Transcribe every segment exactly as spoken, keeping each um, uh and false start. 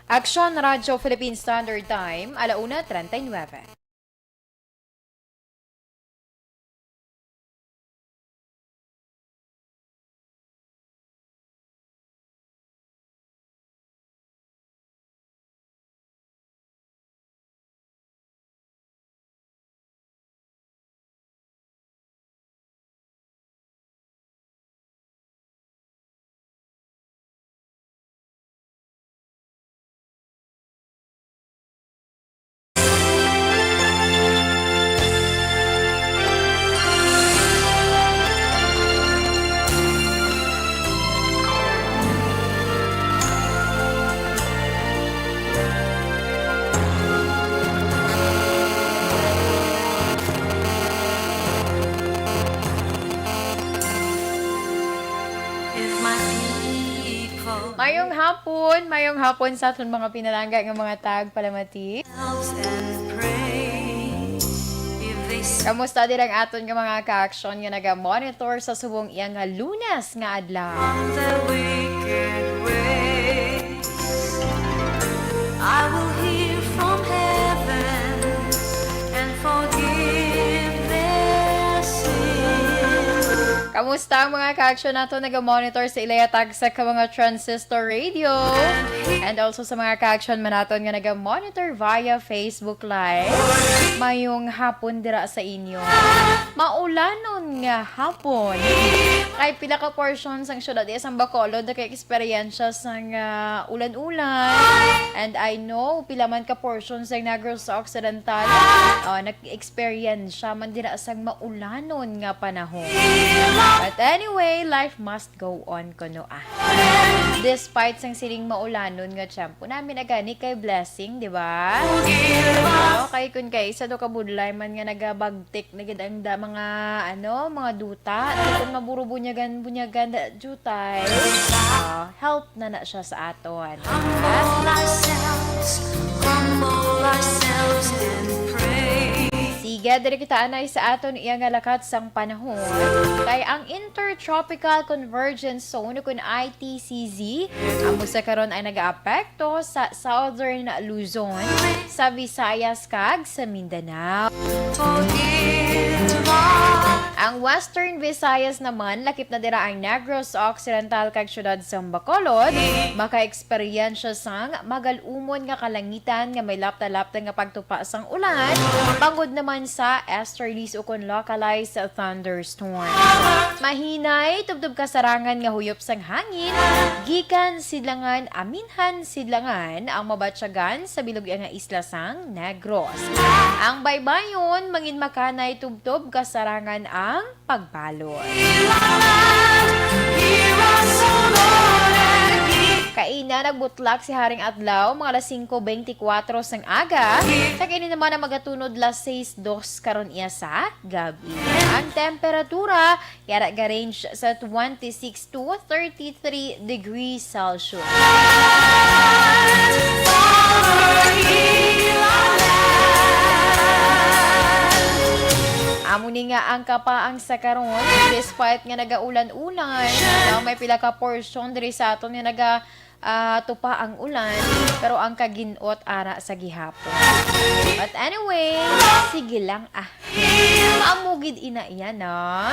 Aksyon Radyo Philippine Standard Time, ala una treinta y nueve. If my people Mayong hapon, mayong hapon sa aton mga pinalangga nga mga tagpalamati. Themselves and pray. If they s- Kamusta din ang aton nga mga ka-aksyon nga naga-monitor sa subong iya nga Lunes nga adlaw? On their wicked ways, I will hear from heaven and forgive their sins. Kamusta ang mga ka-aksyon nato naga-monitor sa ilaya tagsa ka mga transistor radio? And also sa mga ka-aksyon man naton nga naga-monitor via Facebook Live. Mayong hapon dira sa inyo. Maulanon nga hapon. Kay pila ka portion sang syudad iya sang Bacolod naka-eksperyensya sang, ah, ulan-ulan. And I know pila man ka portion sang Negros Occidental, ah, nag-eksperyensya man dira sang maulanon nga panahon. But anyway, life must go on kuno, ah. Despite sang sining maulanon nga tiyempo, nami na gani kay blessing, di ba? Okay, kun kay isa do ka budlay man nga nagabagtik na gid ang da, mga, ano, mga duta, so kun maburo bunyagan, bunyagan da, jutay, ah, help na na siya sa aton. Humble ourselves, humble ourselves and pray. Sige, diri kita anay sa aton iya nga lakat sang panahon. Kay ang Intertropical Convergence Zone, kun I T C Z, amo sa karon ay nagaapekto sa Southern Luzon, sa Visayas, kag sa Mindanao. Ang Western Visayas naman, lakip na dira ang Negros Occidental kag siyudad sang Bacolod, maka-eksperyensya sang magal-umon nga kalangitan nga may lapta-lapta nga pagtupa sang ulan, bangod naman sa easterlies ukon localized thunderstorm. Mahinay, tubtob kasarangan nga huyop sang hangin gikan sidlangan, aminhan sidlangan ang mabatyagan sa bilog nga isla sang Negros. Ang baybayon, manginmakanay, tubtob kasarangan ang pagbalod. Kaina, nagbutlak si Haring Adlaw, mga alas singko beintikwatro sang aga. Sa kini naman ang magatunod alas sais dos karon iya sa gabi. Ang temperatura, yara ga-range sa twenty-six to thirty-three degrees Celsius. Amo ni nga ang kapaang sa karon, despite nga nagaulan-ulan, no, may pila ka portion diri sa aton nga naga, ah, tupa ang ulan, pero ang kagin-ot ara sa gihapon. But anyway, sige lang, ah. Amo gid ina iya, no?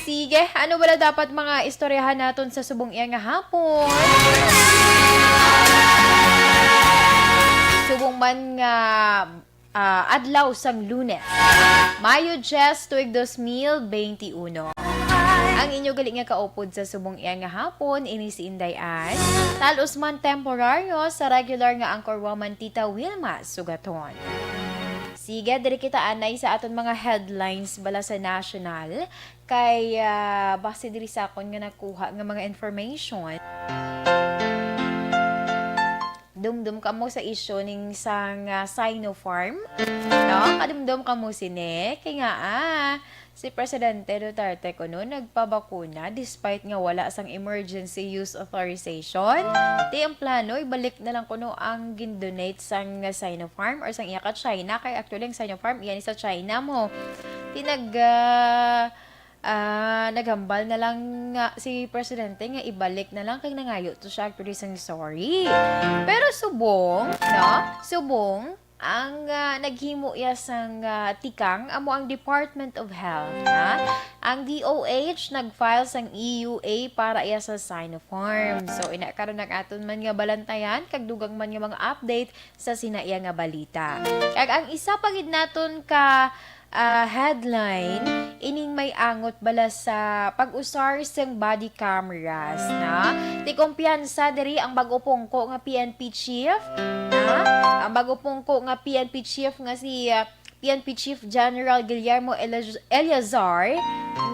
Sige, ano bala dapat mga istoryahan naton sa subong iya nga hapon? Subong man nga, ah, adlaw sang Lunes, Mayo diyes, tuig dos mil beintiuno. Ang inyo gali nga kaupod sa subong iya nga hapon, ini si Inday Ann. Tal-os man temporaryo sa regular nga anchor woman, Tita Wilma Sugaton. Sige, diri kita anay sa aton mga headlines bala sa national. Kay, ah, base diri sa akon nga nakuha nga mga information, dumdum kamo sa isyu ning sang, ah, Sinopharm, no? Kadumdum kamo sini. Kay nga, ah, si Presidente Duterte kuno nagpabakuna despite nga wala sang emergency use authorization. Ti ang plano, ibalik na lang kuno ang gin-donate sang Sinopharm or sang iya ka China. Kay actually, ang Sinopharm, iya ni sa China mo. Ti nag, ah, ah, naghambal na lang nga si Presidente nga ibalik na lang kay nangayo to siya actually sang sorry. Pero subong, no? Subong ang, ah, naghimo iya sang, ah, tikang amo ang Department of Health, ha? Ang D O H nag-file sang E U A para iya sa Sinopharm. So, ina karon ang aton man nga balantayan kag dugang man nga mga update sa sina iya nga balita. Kag ang isa pa gid naton ka, ah, headline, ining may angot bala sa pag-usar sing body cameras, na? Ti kumpiyansa diri ang bag-o pungko nga P N P chief, na? Ang bag-o pungko nga P N P chief nga si, ah, P N P Chief General Guillermo Eleaz-, Eleazar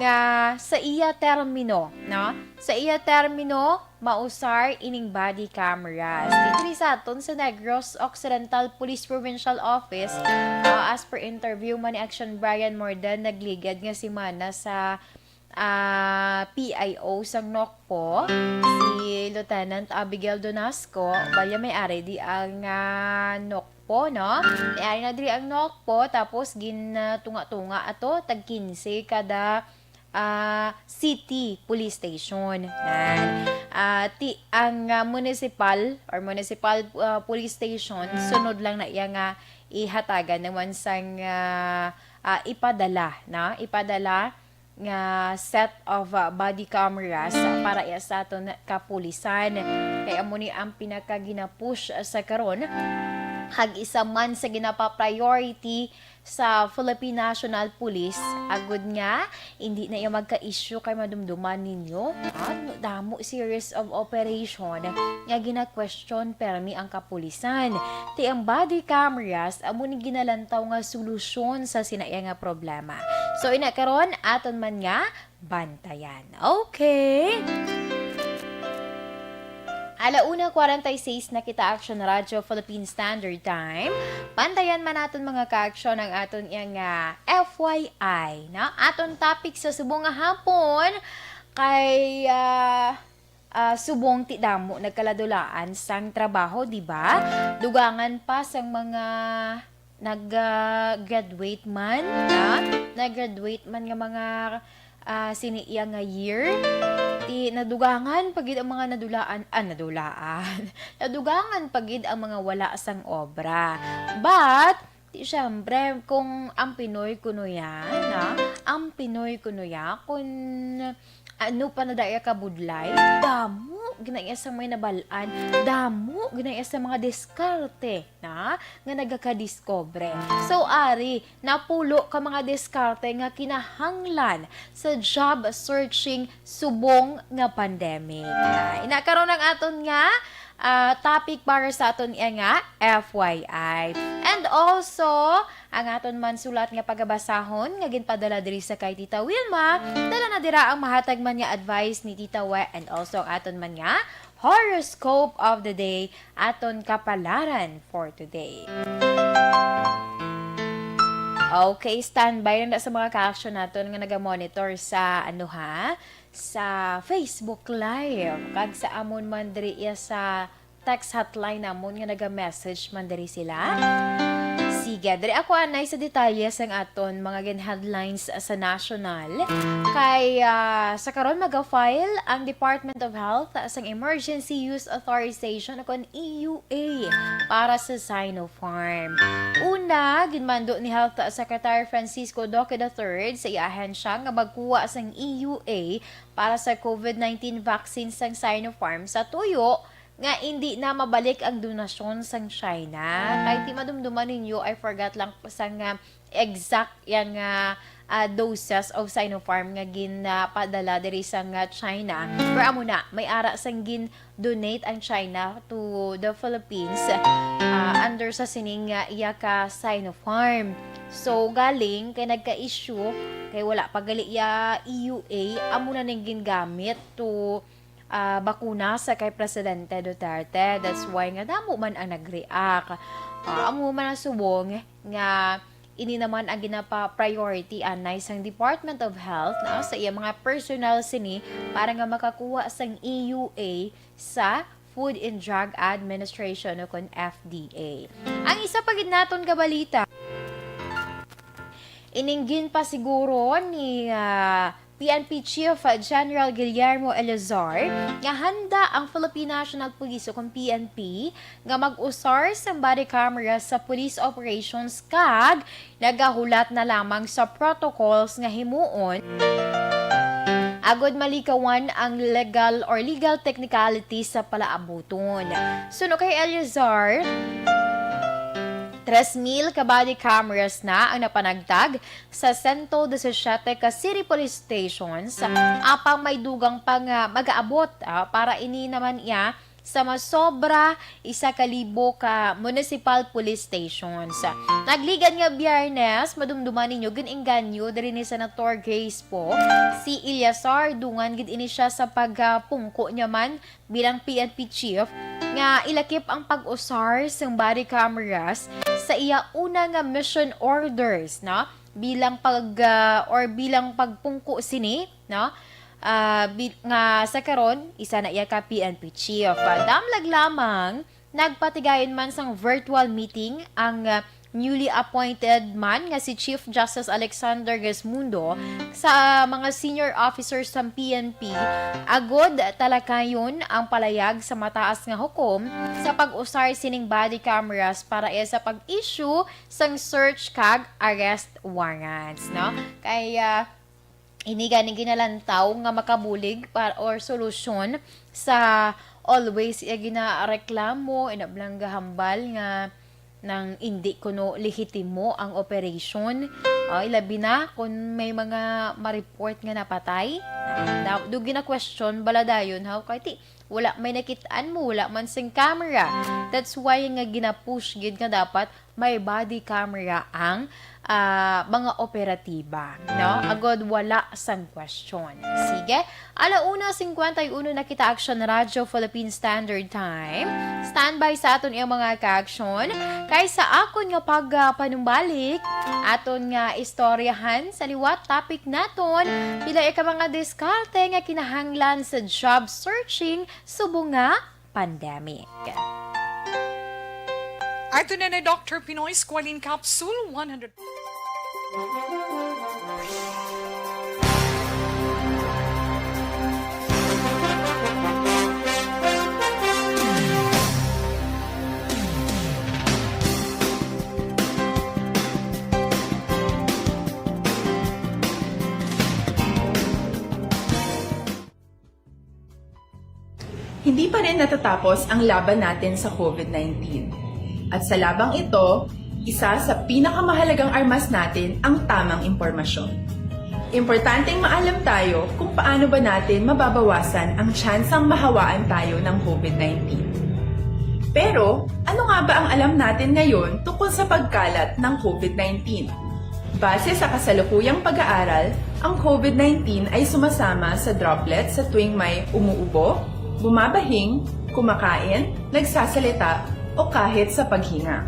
nga sa iya termino, no? Sa iya termino, mausar ining body cameras. Diri sa aton sa Negros Occidental Police Provincial Office, ah, as per interview man ni Action Brian Morden, nagligad nga semana sa, ah, P I O sang Nocpo, si Lieutenant Abigail Donasco, balya may ari di ang, ah, Nocpo, no? May ari na diri ang Nocpo, tapos gin, ah, tunga-tunga ato, tag quince kada, ah, city police station. Yan. Ah, ti, ang, ah, municipal or municipal, ah, police station, sunod lang na iya nga ihatagan naman sang, ah, ah, ipadala, na? Ipadala nga set of, ah, body cameras para iya sa aton kapulisan. Kay amo ni ang pinakaginapush sa karon, kag isa man sa ginapa-priority sa Philippine National Police, agud nga hindi na iya magka-issue kay madumduman ninyo. Ah, damo series of operation nga gina-question permi ang kapulisan. Ti ang body cameras amo ni ginalantaw nga solusyon sa sina iya nga problema. So, ina karon, aton man nga bantayan. Okay. Ala una kwarenta y seis na kita, Action Radyo Philippine Standard Time. Bantayan man naton, mga ka-action, ang aton iya nga F Y I, no? Aton topic sa subong nga hapon kay, ah, ah, subong ti damo nagkaladulaan sang trabaho, di ba? Dugangan pa sang mga nag-, ah, graduate man, ha? Nag-graduate man nga mga, ah, sini iya nga year. Ti nadugangan pa gid ang mga nadulaan, ah, nadulaan. Nadugangan pa gid ang mga wala sang obra. But, ti syempre, kung ang Pinoy kuno ya, na? Ang Pinoy kuno ya, kung ano pa na daya kabudlay, damo gid na iya sang may nabal-an, damo gid na iya sang mga diskarte, na, nga nagakadiscover. So, ari, napulo ka mga diskarte nga kinahanglan sa job searching subong nga pandemic. Ah, ina karon ang aton nga, ah, topic para sa aton iya nga F Y I. And also, ang aton man sulat nga pagabasahon nga ginpadala diri sa kay Tita Wilma, dala na dira ang mahatag man nga advice ni Tita We, and also ang aton man nga horoscope of the day, aton kapalaran for today. Okay, standby lang na sa mga ka-action naton nga naga-monitor sa, ano ha, sa Facebook Live, kag sa amon man diri iya sa text hotline namon nga naga-message man diri sila. Sige, diri ako anay sa detalye sang aton mga gin-headlines sa national. Kay, ah, sa karon maga-file ang Department of Health sang emergency use authorization o kon E U A para sa Sinopharm. Una, ginmando ni Health Secretary Francisco Duque the third sa iya ahensya nga magkuha sang E U A para sa COVID nineteen vaccine sang Sinopharm sa tuyo nga indi na mabalik ang donasyon sang China. Kay ti madumduman ninyo, I forgot lang sang, ah, exact yang, ah, ah, doses of Sinopharm nga ginpadala diri sang, ah, China. Pero amo na, may ara sang gin-donate ang China to the Philippines, ah, under sa sining, ah, iya ka Sinopharm. So, galing kay nagka-issue, kay wala pa gali iya E U A, amo na ning gingamit to, ah, bakuna sa kay Presidente Duterte. That's why nga damo man ang nag-react. Ah, amo man ang subong nga ini naman ang ginapa-priority anay sang Department of Health, no, sa iya mga personnel sini para nga makakuha sang E U A sa Food and Drug Administration o kon F D A. Ang isa pa gid naton ka balita, ining ginpasiguro ni, ah, P N P Chief General Guillermo Eleazar nga handa ang Philippine National Police o kung P N P nga mag-usar sang body camera sa police operations kag nagahulat na lamang sa protocols nga himuon agod malikawan ang legal or legal technicalities sa palaabuton. Suno kay Eleazar, tres mil ka body cameras na ang napanagtag sa sento disisiete ka city police stations, apang may dugang pa nga mag-aabot, ah, para ini naman iya sa masobra isa ka libo ka municipal police stations. Nagligad nga Biyernes, madumduman ninyo, gin-engganyo diri ni Senator Grace Poe si Eleazar. Dungan gid ini siya sa pagpungko niya man bilang P N P chief nga ilakip ang pag-usar sang body cameras sa iya una nga mission orders, no? Bilang pag, ah, or bilang pagpungko sini, no? Ah, bi-, nga sa karon, isa na iya ka P N P chief. Ah, damlag lamang, nagpatigayon man sang virtual meeting ang, ah, newly appointed man nga si Chief Justice Alexander Gesmundo sa mga senior officers sang P N P, agod talakayon ang palayag sa mataas nga hukom sa pag-usar sining body cameras para iya sa pag-issue sang search kag arrest warrants, no? Kay, ah, ini gani ginalantaw nga makabulig pa, or solusyon sa always iya ginareklamo, inablang gahambal nga nang indi kuno lehitimo ang operation. Ay, labi na kung may mga ma-report nga napatay. Na, do gina-question bala dayon, ha? Kay ti, wala may nakit-an mo, wala man sing camera. That's why nga gina-push gid nga dapat may body camera ang, ah, mga operatiba, no? Agod wala sang question. Sige, ala una cincuenta y uno na kita, Action Radio Philippine Standard Time. Standby sa aton iyang mga ka-action. Kay sa akon nga pagpanumbalik, aton nga istoryahan sa liwat topic naton, pila ka mga diskarte nga kinahanglan sa job searching subong nga pandemic. Ato na na Doctor Pinoy Squalene Capsule one hundred. Hindi pa rin natatapos ang laban natin sa COVID nineteen. At sa labang ito, isa sa pinakamahalagang armas natin ang tamang impormasyon. Importanteng maalam tayo kung paano ba natin mababawasan ang tsansang mahawaan tayo ng COVID nineteen. Pero, ano nga ba ang alam natin ngayon tungkol sa pagkalat ng COVID nineteen? Base sa kasalukuyang pag-aaral, ang COVID nineteen ay sumasama sa droplets sa tuwing may umuubo, bumabahing, kumakain, nagsasalita, o kahit sa paghinga.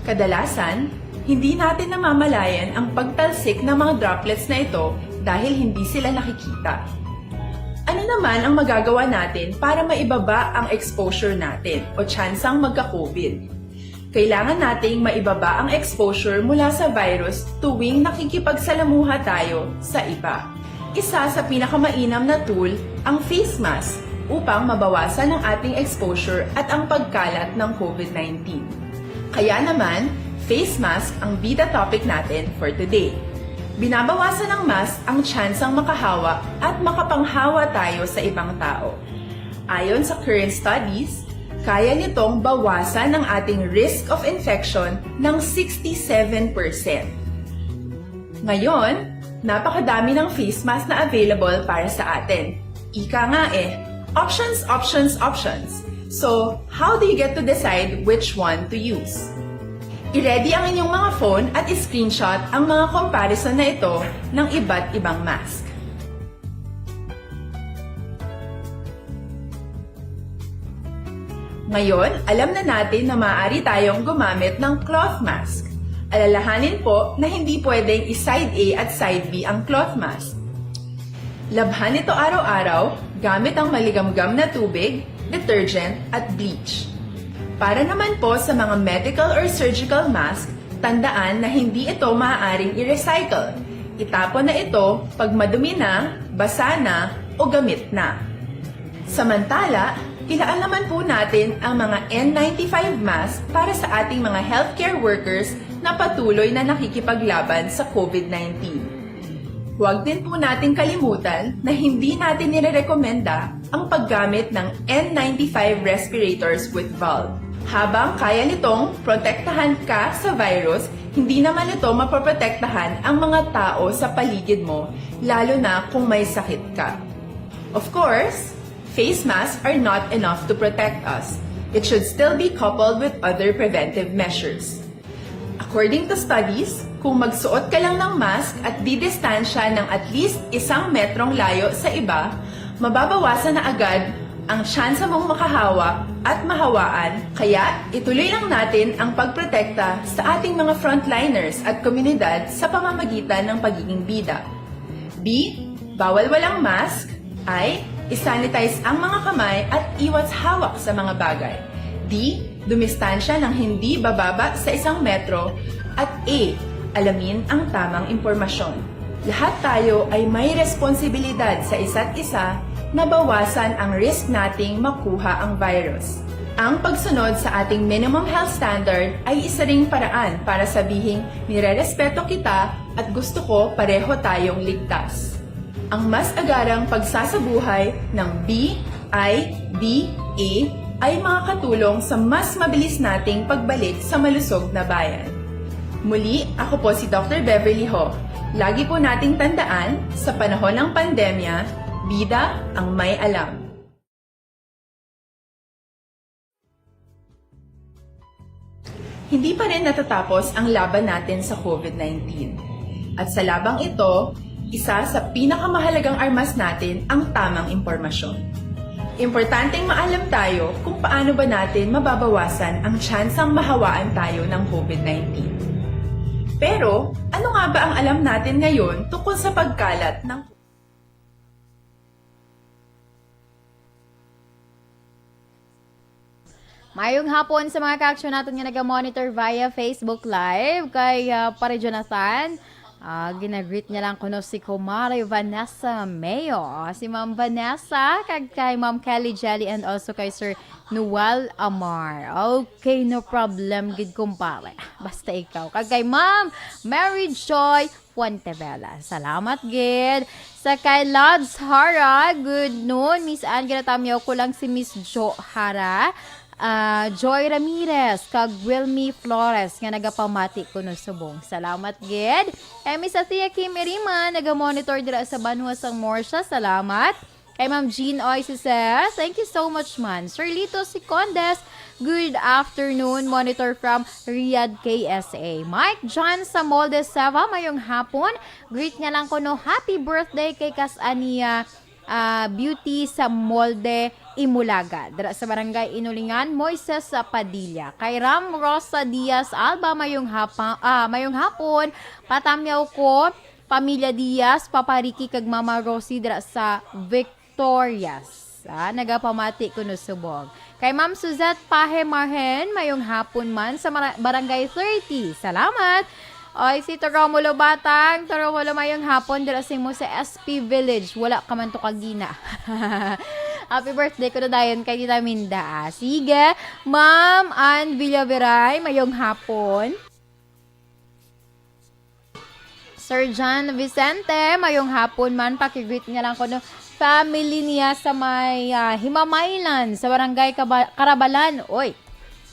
Kadalasan, hindi natin namamalayan ang pagtalsik ng mga droplets na ito dahil hindi sila nakikita. Ano naman ang magagawa natin para maibaba ang exposure natin o tsansang magka-COVID? Kailangan nating maibaba ang exposure mula sa virus tuwing nakikipagsalamuha tayo sa iba. Isa sa pinakamainam na tool ang face mask upang mabawasan ang ating exposure at ang pagkalat ng COVID nineteen. Kaya naman, face mask ang bida topic natin for today. Binabawasan ng mask ang tsansang makahawa at makapanghawa tayo sa ibang tao. Ayon sa current studies, kaya nitong bawasan ang ating risk of infection ng sixty-seven percent. Ngayon, napakadami ng face mask na available para sa atin. Ika nga eh, options, options, options. So, how do you get to decide which one to use? I-ready ang inyong mga phone at i-screenshot ang mga comparison na ito ng iba't ibang mask. Ngayon, alam na natin na maaari tayong gumamit ng cloth mask. Alalahanin po na hindi pwedeng i-side A at side B ang cloth mask. Labhan ito araw-araw gamit ang maligamgam na tubig, detergent, at bleach. Para naman po sa mga medical or surgical mask, tandaan na hindi ito maaaring i-recycle. Itapon na ito pag madumi na, basa na, o gamit na. Samantala, ilaan naman po natin ang mga N ninety-five mask para sa ating mga healthcare workers na patuloy na nakikipaglaban sa COVID nineteen. Huwag din po natin kalimutan na hindi natin nirerekomenda ang paggamit ng N ninety-five respirators with valve. Habang kaya nitong protektahan ka sa virus, hindi naman ito mapoprotektahan ang mga tao sa paligid mo, lalo na kung may sakit ka. Of course, face masks are not enough to protect us. It should still be coupled with other preventive measures. According to studies, kung magsuot ka lang ng mask at didistansya ng at least isang metrong layo sa iba, mababawasan na agad ang tsansa mong makahawak at mahawaan, kaya ituloy lang natin ang pagprotekta sa ating mga frontliners at komunidad sa pamamagitan ng pagiging bida. B, bawal walang mask. I, isanitize ang mga kamay at iwas hawak sa mga bagay. D, dumistansya ng hindi bababa sa isang metro. At A, alamin ang tamang impormasyon. Lahat tayo ay may responsibilidad sa isa't isa na bawasan ang risk nating makuha ang virus. Ang pagsunod sa ating minimum health standard ay isa ring paraan para sabihing nirerespeto kita at gusto ko pareho tayong ligtas. Ang mas agarang pagsasabuhay ng B I D A ay makakatulong sa mas mabilis nating pagbalik sa malusog na bayan. Muli, ako po si Doctor Beverly Ho. Lagi po nating tandaan, sa panahon ng pandemya, bida ang may alam. Hindi pa rin natatapos ang laban natin sa COVID nineteen. At sa labang ito, isa sa pinakamahalagang armas natin ang tamang impormasyon. Importanteng maalam tayo kung paano ba natin mababawasan ang tsansang mahawaan tayo ng COVID nineteen. Pero, ano nga ba ang alam natin ngayon tungkol sa pagkalat ng Mayong hapon sa mga ka-aksyon naton nga naga-monitor via Facebook Live. Kay, ah, Pare Jonathan, ah, ginagreet niya lang kuno si Kumare Vanessa Mayo. Ah, si Ma'am Vanessa, kag kay Ma'am Kelly Jelly, and also kay Sir Noel Amar. Okay, no problem gid, kumpare. Basta ikaw. Kag kay Ma'am Mary Joy Fuentevela. Salamat gid. Sa kay Lods Hara, good noon. Miss Ann, ginatamyaw ko lang si Miss Jo Hara. Ah, Joy Ramirez, kag Wilmy Flores nga nagapamati kuno subong. Salamat gid. Kay Miss Athea Kim Iriman, naga-monitor dira sa Banwa sang Morsia. Salamat. Kay Ma'am Jean Oy Suses, thank you so much, man. Sir Lito Sicondes, good afternoon. Monitor from Riyadh, K S A. Mike John sa Molde Seva, mayong hapon. Greet niya lang kuno, happy birthday kay kas-an niya, ah, Beauty sa Molde, Imulaga. Dira sa Barangay Inulingan, Moises sa Padilla. Kay Ram Rosa Diaz Alba, mayong hapa-, ah, mayong hapon. Patamyaw ko, Pamilya Diaz, Papa Ricky kag Mama Rosie dira sa Victorias. Ah, nagapamati kuno subong. Kay Ma'am Suzette Pahe Marhen, mayong hapon man sa mara-, Barangay thirty. Salamat. Oy, si Toromulo Batang, Toromulo, mayong hapon dira sa imo sa S P Village. Wala ka man to kagina. Happy birthday ko na dayon kay Tita Minda, ah. Sige, Ma'am Ann Villaveray, mayong hapon. Sir John Vicente, mayong hapon man, pakigreet niya lang kuno family niya sa may, ah, Himamaylan, sa Barangay Kaba-, Karabalan. Oy,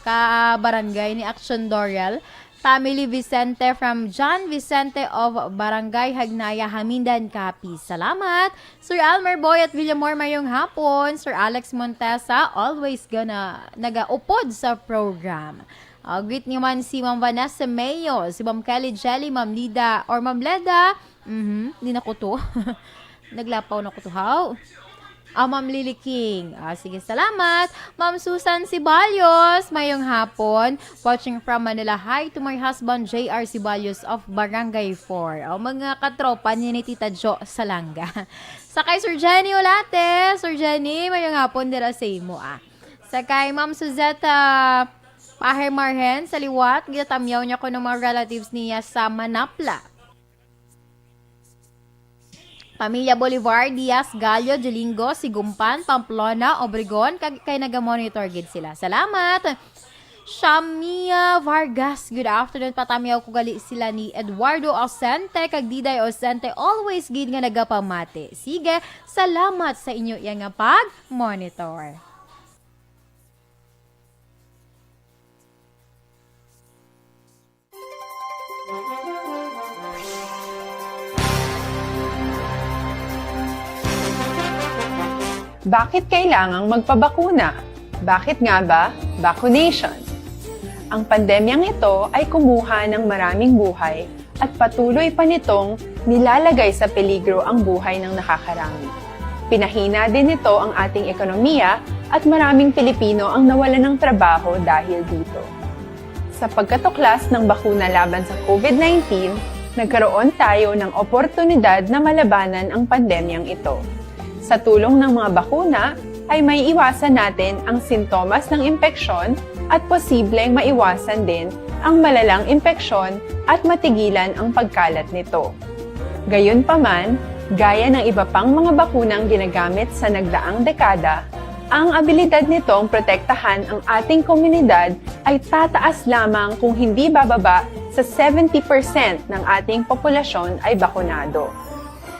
ka-barangay ni Action Doriel. Family Vicente from John Vicente of Barangay Hagnaya, Hamindan, Capiz. Salamat. Sir Almer Boy at Villamor, mayong hapon. Sir Alex Montesa, always gonna, nagaupod sa program. Ah, greet niyo man si Ma'am Vanessa Mayo, si Ma'am Kelly Jelly, Ma'am Lida, or Ma'am Leda. Mhm, di na ko to. Naglapaw na ko to, haw. Ah, Ma'am Lily King. Ah, sige, salamat. Ma'am Susan Sibalyos, mayong hapon. Watching from Manila. Hi to my husband, J R Sibalyos of Barangay four. Oh, mga katropa ni, ni Tita Jo Salanga. Sa kay Sir Jenny Olate. Sir Jenny, mayong hapon dira sa imo, ah. Sa kay Ma'am Suzette Pahe Marhen, sa liwat, ginatamyaw niya kuno mga relatives niya sa Manapla. Pamilya Bolivar, Diaz, Gallo, Dulingo, Sigupan, Pamplona, Obregon, kag kay naga-monitor gid sila. Salamat! Shamia Vargas, good afternoon. Patamiaw ko gali sila ni Eduardo Ausente kag Diday Ausente, always gid nga nagapamati. Sige, salamat sa inyo iya nga pag-monitor. Bakit kailangang magpabakuna? Bakit nga ba vaccination? Ang pandemyang ito ay kumuha ng maraming buhay at patuloy pa nitong nilalagay sa peligro ang buhay ng nakakarami. Pinahina din nito ang ating ekonomiya at maraming Pilipino ang nawalan ng trabaho dahil dito. Sa pagkatuklas ng bakuna laban sa COVID nineteen, nagkaroon tayo ng oportunidad na malabanan ang pandemyang ito. Sa tulong ng mga bakuna, ay may iwasan natin ang sintomas ng impeksyon at posibleng maiwasan din ang malalang impeksyon at matigilan ang pagkalat nito. Gayunpaman, gaya ng iba pang mga bakunang ginagamit sa nagdaang dekada, ang abilidad nitong protektahan ang ating komunidad ay tataas lamang kung hindi bababa sa seventy percent ng ating populasyon ay bakunado.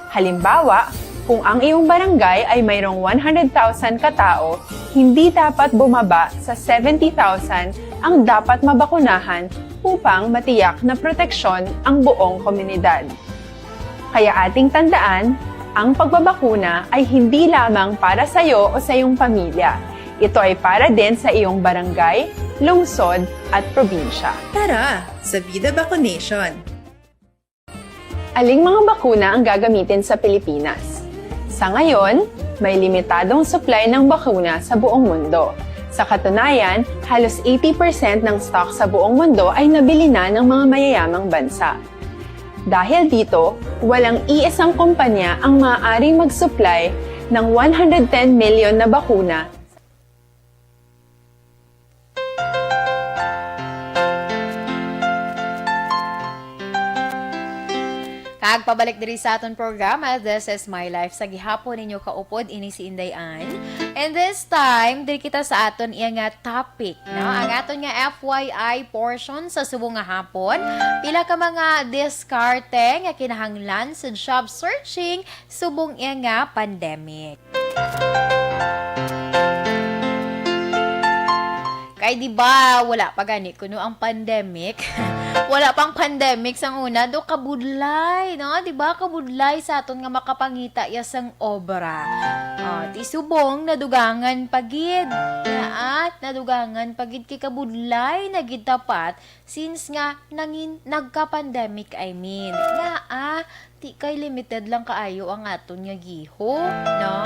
Halimbawa, kung ang iyong barangay ay mayroong one hundred thousand ka tao, hindi dapat bumaba sa seventy thousand ang dapat mabakunahan upang matiyak na proteksyon ang buong komunidad. Kaya ating tandaan, ang pagbabakuna ay hindi lamang para sa iyo o sa iyong pamilya. Ito ay para din sa iyong barangay, lungsod, at probinsya. Tara sa Vida Vaccination! Aling mga bakuna ang gagamitin sa Pilipinas? Sa ngayon, may limitadong supply ng bakuna sa buong mundo. Sa katunayan, halos eighty percent ng stock sa buong mundo ay nabili na ng mga mayayamang bansa. Dahil dito, walang iisang kumpanya ang maaaring mag-supply ng one hundred ten million na bakuna. Kag pabalik diri sa aton programa, This Is My Life. Sa gihapon ninyo kaupod, ini si Inday Ann. And this time, diri kita sa aton iya nga topic, no? Ang aton nga F Y I portion sa subong nga hapon, pila ka mga diskarte nga kinahanglan sa job searching subong iya nga pandemic. Kay di ba, wala pa gani kuno ang pandemic. Wala pang pandemic sang una, do kabudlay, no? Di ba, kabudlay sa aton nga makapangita ya sang obra. Ah, ti subong nadugangan pa gid. Naa, nadugangan pa gid kay kabudlay na gid dapat since nga nangin-, nagka-pandemic, I mean. Naa, ti kay limited lang kaayo ang aton nga giho, no?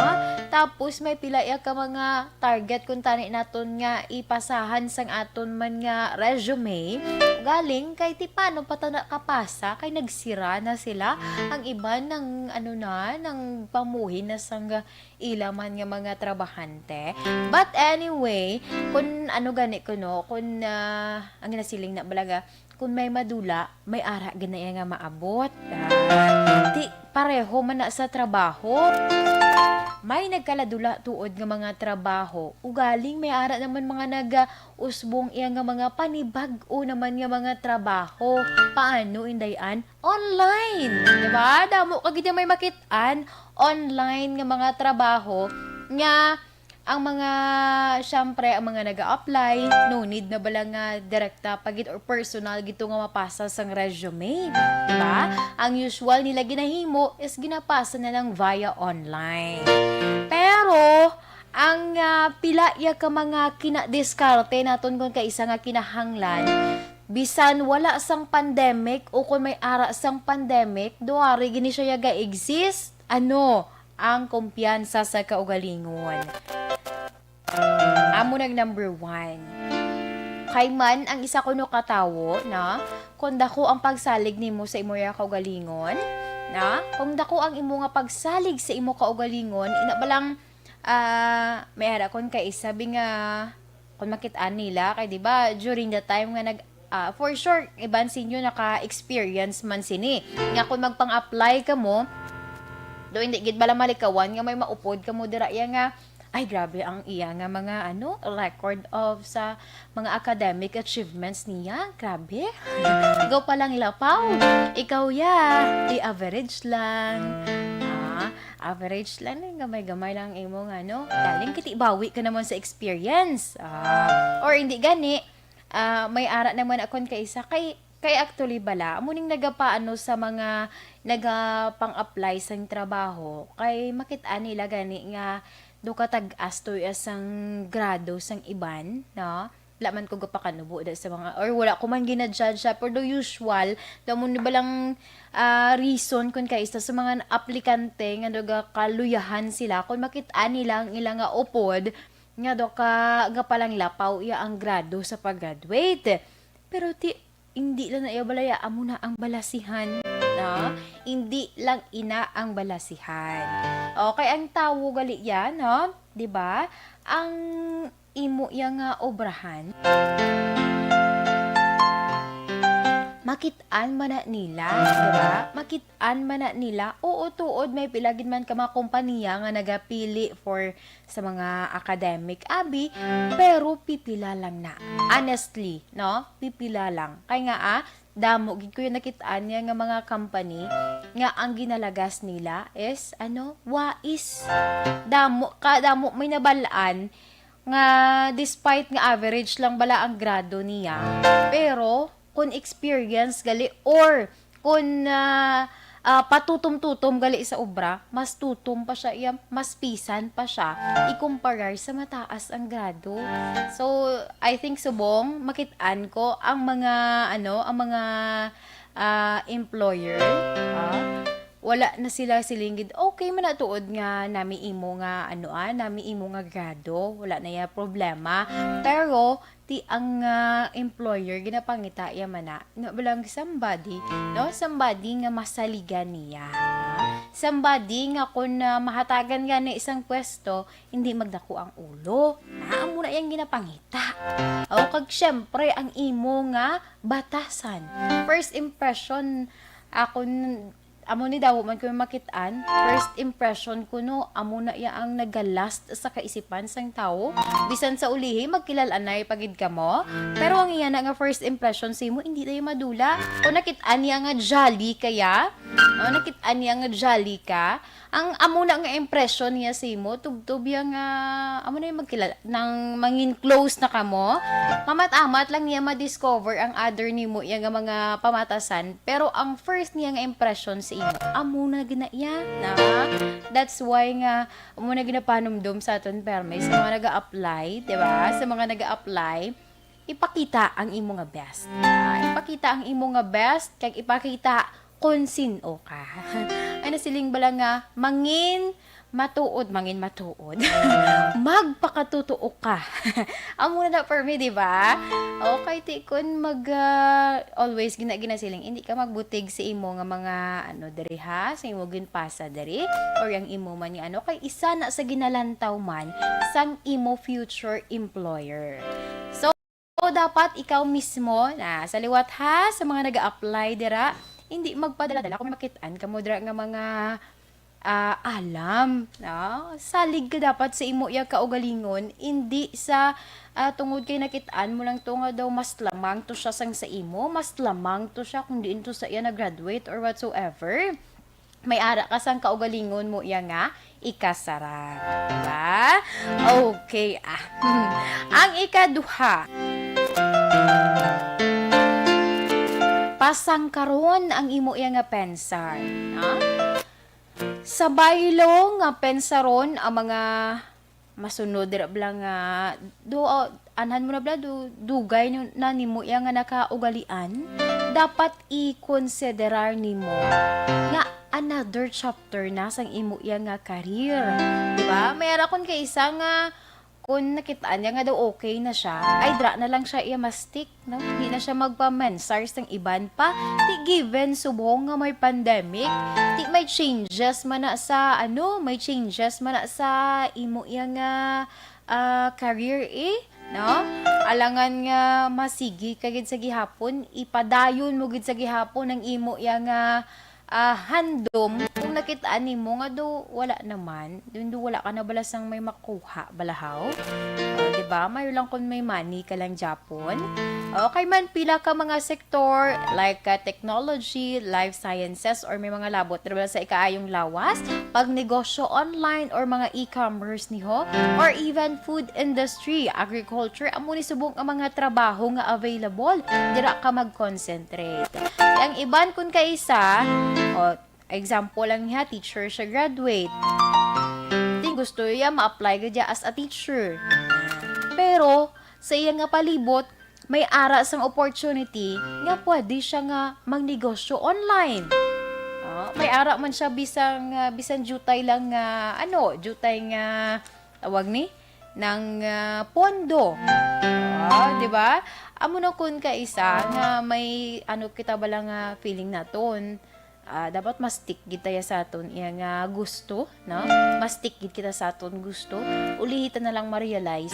Tapos may pila ya ka mga target kun tani naton nga ipasahan sang aton man nga resume. Galing kay ti paano pa ta nakapasa kay nagsira na sila. Ang iban nang ano na, nang pamuhin na sang ila man nga mga trabahante. But anyway, kun ano gani kuno, kun, ah, ang ginasiling na balaga, kun may madula, may ara gid na iya nga maabot. Ah, ti pareho man na sa trabaho. May nagkaladula tuod nga mga trabaho, ugaling may ara naman mga nag-usbong iya nga mga panibag-o naman nga mga trabaho. Paano, Inday Ann? Online, di ba? Damo ka gid may makit-an online nga mga trabaho nga ang mga, syempre, ang mga nag-a-apply, no need na bala nga direkta pa gid or personal gid to nga mapasa sang resume, di ba? Ang usual nila ginahimo is ginapasa na lang via online. Pero ang, ah, pila ya ka mga kinadiskarte naton kon kaisa nga kinahanglan, bisan wala sang pandemic o kon may ara sang pandemic, duwari gini siya ga-exist. Ano? Ang kumpiyansa sa kaugalingon. Amo nang number one. Kay man ang isa kuno ka tawo, na, kung dako ang pagsalig nimo sa imo ya kaugalingon, na, kung dako ang imo nga pagsalig sa imo kaugalingon, ina ba lang, ah, may ara kon kay isa bi nga, kung makit-an nila, kay di ba, during the time nga nag, ah, for sure, iban sa inyo naka-experience man sini. Nga kung magpang-apply ka mo, Do hindi gid bala malikawan nga may maupod kamo dira iya nga, ay, grabe ang iya nga mga, ano, record of sa mga academic achievements niya. Grabe. Ikaw pa lang lapaw. Ikaw ya, di average lang. Ah, average lang, eh, gamay-gamay lang imong, ano. Galing kiti bawi ka naman sa experience. Ah, or hindi gani, ah, may ara naman akon kaisa kay, kay actually bala, amo ning nagapaano sa mga nagapang-apply sang trabaho, kay makit-an nila gani nga do ka tag-as to iya sang grado sang iban, no? Wala man ko gapakanubo da sa mga, or wala ko man gina-judge siya, pero do usual, do mo ni balang, ah, reason kung kaisa sa mga aplikante nga nagakaluyahan sila, kung makit-an nila ang ila nga upod, nga do ka gapalanglapaw iya ang grado sa pag-graduate. Pero ti, hindi lang na iya balaya, amo na ang balasihan, no? Hindi lang ina ang balasihan. Okay, ang tawo gali yan, no? Di ba? Ang imo iya nga obrahan, makit-an man na nila, di ba? Makit-an man na nila. Oo, tuod, may pila gid man ka mga kompanya nga nagapili for sa mga academic abi, pero pipila lang na. Honestly, no? Pipila lang. Kay nga, ah, damo gid ko yung nakit-an niya nga mga company nga ang ginalagas nila is, ano, wais. Damo, ka, damo may nabalaan nga despite nga average lang bala ang grado niya, pero kung experience gali or kung, ah, ah, patutom-tutom gali sa obra, mas tutom pa siya iya, mas pisan pa siya ikumparar sa mataas ang grado. So, I think subong makit-an ko ang mga, ano, ang mga, ah, employer, ah, wala na sila siling gid, "Okay man na tuod nga nami imo nga, ano, ah, nami imo nga grado, wala na ya problema." Pero ti ang, ah, employer ginapangita iya man na, no, bilang somebody, no, somebody nga masaligan niya, somebody nga kun, ah, mahatagan gani isang pwesto, hindi magdako ang ulo. Na, amo na yang ginapangita. O, kag syempre, ang imo nga batasan. First impression, akon, amo ni daw man ko makit-an. First impression ko, no, amo na iya ang nagalast sa kaisipan sang tawo. Bisan sa ulihi, magkilal-anay pa gid kamo. Pero ang iya na nga first impression sa imo, hindi na iya madula. O nakit-an niya nga jolly kaya, o nakit-an niya nga jolly ka, ang amo na nga impression niya sa imo, tubtob iya nga, amo na yung magkilala, nang mangin close na kamo, mamat-amat lang niya ma-discover ang other nimo iya nga mga pamatasan, pero ang first niya nga impression sa imo, amo na gina iya, na? That's why nga, amo na ginapanumdom sa aton permi, sa mga nag-a-apply, di ba? Sa mga nag-a-apply, ipakita ang imo nga best. Ah, ipakita ang imo nga best, kag ipakita kung sin-o ka. Ay, nasiling bala nga, mangin matuod, mangin matuod. Magpakatutuo ka. Amo na for me, di ba? Okay, ti kun mag, ah, always gina-, ginasiling, hindi ka magbutig sa imo nga mga, ano, diri ha, sa imo ginpasa diri, or ang imo man nga, ano, kay isa na sa ginalantaw man sang imo future employer. So, dapat ikaw mismo na sa liwat ha, sa mga nag-a-apply dira, hindi magpadala-dala kung may makit-an kamo dira nga mga, ah, alam, no? Salig ka dapat sa imo iya kaugalingon, hindi sa, ah, tungod kay nakit-an mo lang to nga daw mas lamang to siya sang sa imo, mas lamang to siya kung diin to sa iya nag-graduate or whatsoever. May ara ka sang kaugalingon mo iya nga ikasarang. Diba? Okay, ah. Ang ikaduha, pasangkaron ang imo iya nga pensar. No? Sa baylo nga pensaron ang mga masunod dira bala nga do, ah, anhan mo na bala do, dugay nu-, na nimo iya nga nakaugalian, dapat i-considerar nimo nga another chapter na sang imo iya nga career. Di ba? May ara kon kay isa nga kun nakitaan niya nga daw okay na siya, ay dra na lang siya iya ma-stick, no? Hindi na siya magpa-mensar sang iban pa. Ti given subong nga may pandemic, ti may changes man na sa, ano, may changes man na sa imo iya nga, ah, career, eh, no? Alangan nga masigi ka gid sa gihapon, ipadayon mo gid sa gihapon ang imo iya nga ah, handom kung nakit-an nimo nga do wala naman, do, do wala ka na bala sang may makuha bala haw. Ah, di ba? Mayo lang kung may money ka lang gyapon. Okay man, pila ka mga sektor like, ah, technology, life sciences, or may mga labot dira bala sa ikaayong lawas, pagnegosyo online, or mga e-commerce niho, or even food industry, agriculture, amo ni subong ang mga trabaho nga available. Dira ka mag-concentrate. Ang iban kun kaisa, o, example lang niya, teacher siya graduate. Di gusto niya ma-apply ka dya as a teacher. Pero sa iya nga palibot, may ara sang opportunity nga pwede siya nga magnegosyo online. Ah, may ara man siya bisan, ah, bisan diutay lang nga, ano, diutay nga, tawag ni, nang, ah, pondo. Ah, di ba? Amo na kun kaisa nga may, ano, kita bala nga feeling naton. Ah, dapat ma-stick gid ta ya sa aton iya nga gusto, no? Ma-stick gid kita sa aton gusto. Ulihi ta na lang ma-realize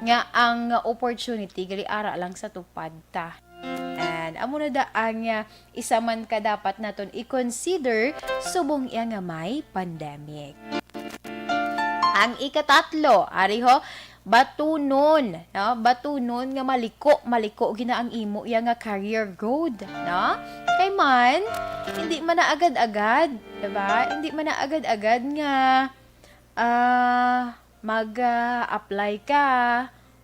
nga ang opportunity gali ara lang sa tupad ta. And amo na da ang, ah, isa man ka dapat naton i-consider subong iya nga may pandemic. Ang ikatatlo, ari ho, batunon, no? Batunon nga maliko, maliko gina ang imo iya nga career growth, no? Kay man, hindi man na agad-agad, diba? Hindi man na agad-agad nga, ah, mag, ah, apply ka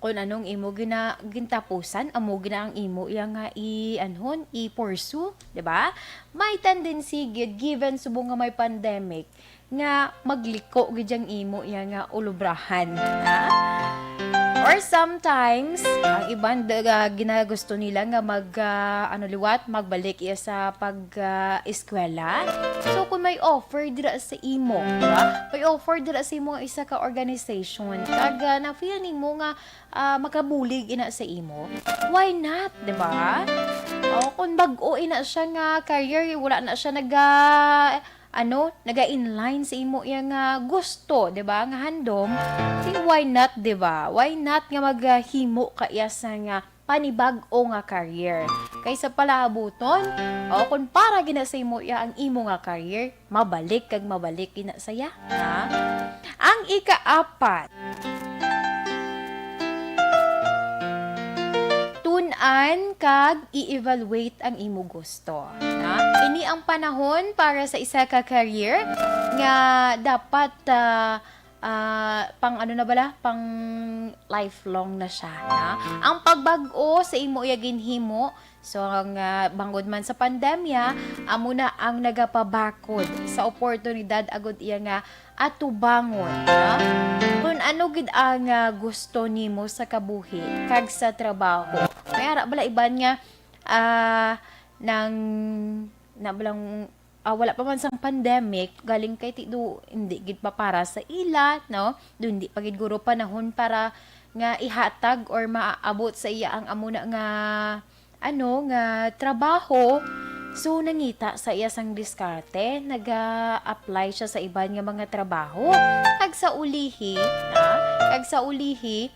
kung anong imo gina-, gintapusan, amo gina ang imo iya nga i-, anhon, i-pursue, diba? May tendency gid, given subong nga may pandemic, nga magliko gid ang imo iya nga ulubrahan, ha? Or sometimes, ang iban, da-, ginagusto nila nga mag, ah, ano liwat, magbalik iya sa pag, ah, eskwela. So, kung may offer dira sa imo, di ba? May offer dira sa imo nga isa ka organization, kag, ah, na-feel nimo nga, ah, makabulig ina sa imo, why not, di ba? O, kung bag-o ina siya nga career, wala na siya naga-, ano, naga-inline sa imo iya nga gusto, di ba, nga handom, di, why not, di ba? Why not nga maghimo ka iya sa nga panibag-o nga career? Kaysa palabuton, o kung para gina sa imo iya ang imo nga career, mabalik kag mabalik gina sa iya, ha? Ang ikaapat, tun-an kag i-evaluate ang imo gusto, ha? Ini ang panahon para sa isa ka career nga dapat, ah, ah, pang ano na bala, pang lifelong na siya, na ang pagbag-o sa imo iya ginhimo. So, ang, ah, bangod man sa pandemya, amo na ang nagapabakod sa oportunidad agud iya nga atubangon, na kung ano gid ang, ah, gusto nimo sa kabuhi kag sa trabaho. May ara bala iban nga, ah, nang, na balang ah, wala pa man sang pandemic, galing kay ti-, do, hindi gid pa para sa ila, no? Do, hindi pa gid guro panahon para nga ihatag or maabot sa iya ang amo na nga, ano, nga trabaho. So, nangita sa iya sang diskarte, naga-apply siya sa iban nga mga trabaho. Kag sa ulihi, ha? Kag sa ulihi,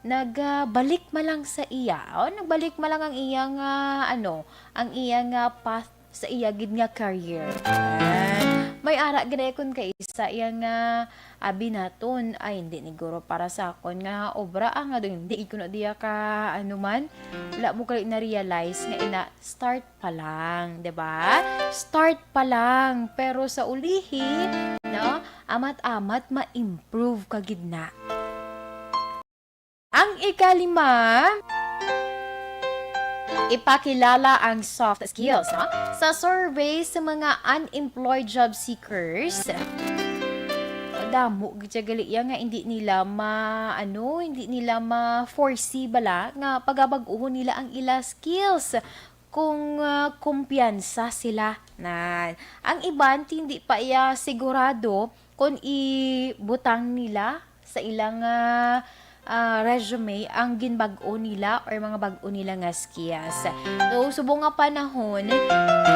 nagbalik man lang sa iya. O, nagbalik man lang ang iya nga, ano, ang iya nga path sa iya gid nga career. Ah, may ara gid kun kaisa iya nga abi naton, "Ay, hindi ni guro para sa akon nga obra, ah, nga hindi ko na diya ka, ano man." Wala mo kali na-realize nga ina, start pa lang, di ba? Start pa lang. Pero sa ulihi, no, amat-amat ma-improve ka gid na. Ang ikalima, ipakilala ang soft skills, no? Sa survey sa mga unemployed job seekers, damo gid siya gali iya nga hindi nila ma-, ano, hindi nila ma-foresee bala nga pagabag-uhon nila ang ila skills kung, ah, kumpiyansa sila. Na, ang iban, hindi pa iya sigurado kung ibutang nila sa ilang, ah, ah, resume ang ginbag-o nila or mga bag-o nila nga skills. So, subong nga panahon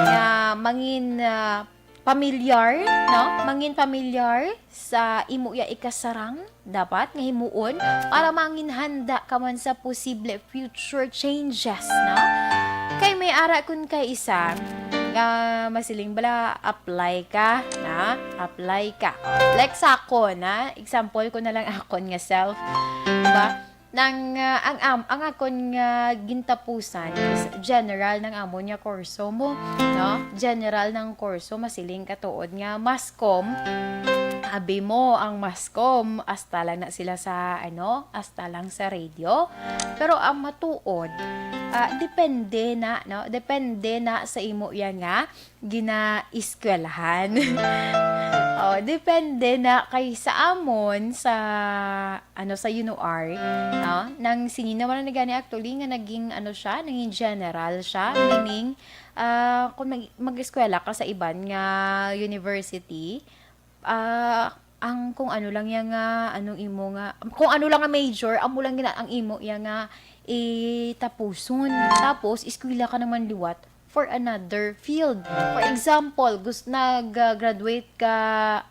nga mangin, ah, pamilyar, no? Mangin pamilyar sa imo iya ikasarang dapat nga himuon para mangin handa ka man sa posible future changes, no? Kay may ara kun kay isa, nga masiling bala, apply ka, na? Apply ka. Like sa akon, na? Example ko na lang akon nga self. Diba? Nang, ah, ang am-, ang akon nga gintapusan is general nang amon nga kurso mo, no? General nang kurso, masiling ka tuod nga mascom, abi mo ang mascom, asta lang na sila sa, ano, asta lang sa radio. Pero ang matuod, ah, depende na, no? Depende na sa imo iya nga ginaeskwelahan. Oh, depende na kay sa amon sa, ano, sa UNOR, no? Nang sini naman na gani actually nga naging, ano siya, naging general siya, meaning, ah, kung mag-, mag-eskwela ka sa iban nga university, ah, ang kung ano lang ya nga, anong imo nga, kung ano lang nga major, amo lang gina-, ang imo ya nga itapuson. Tapos, eskwela ka naman liwat for another field. For example, gus-, nag-graduate ka,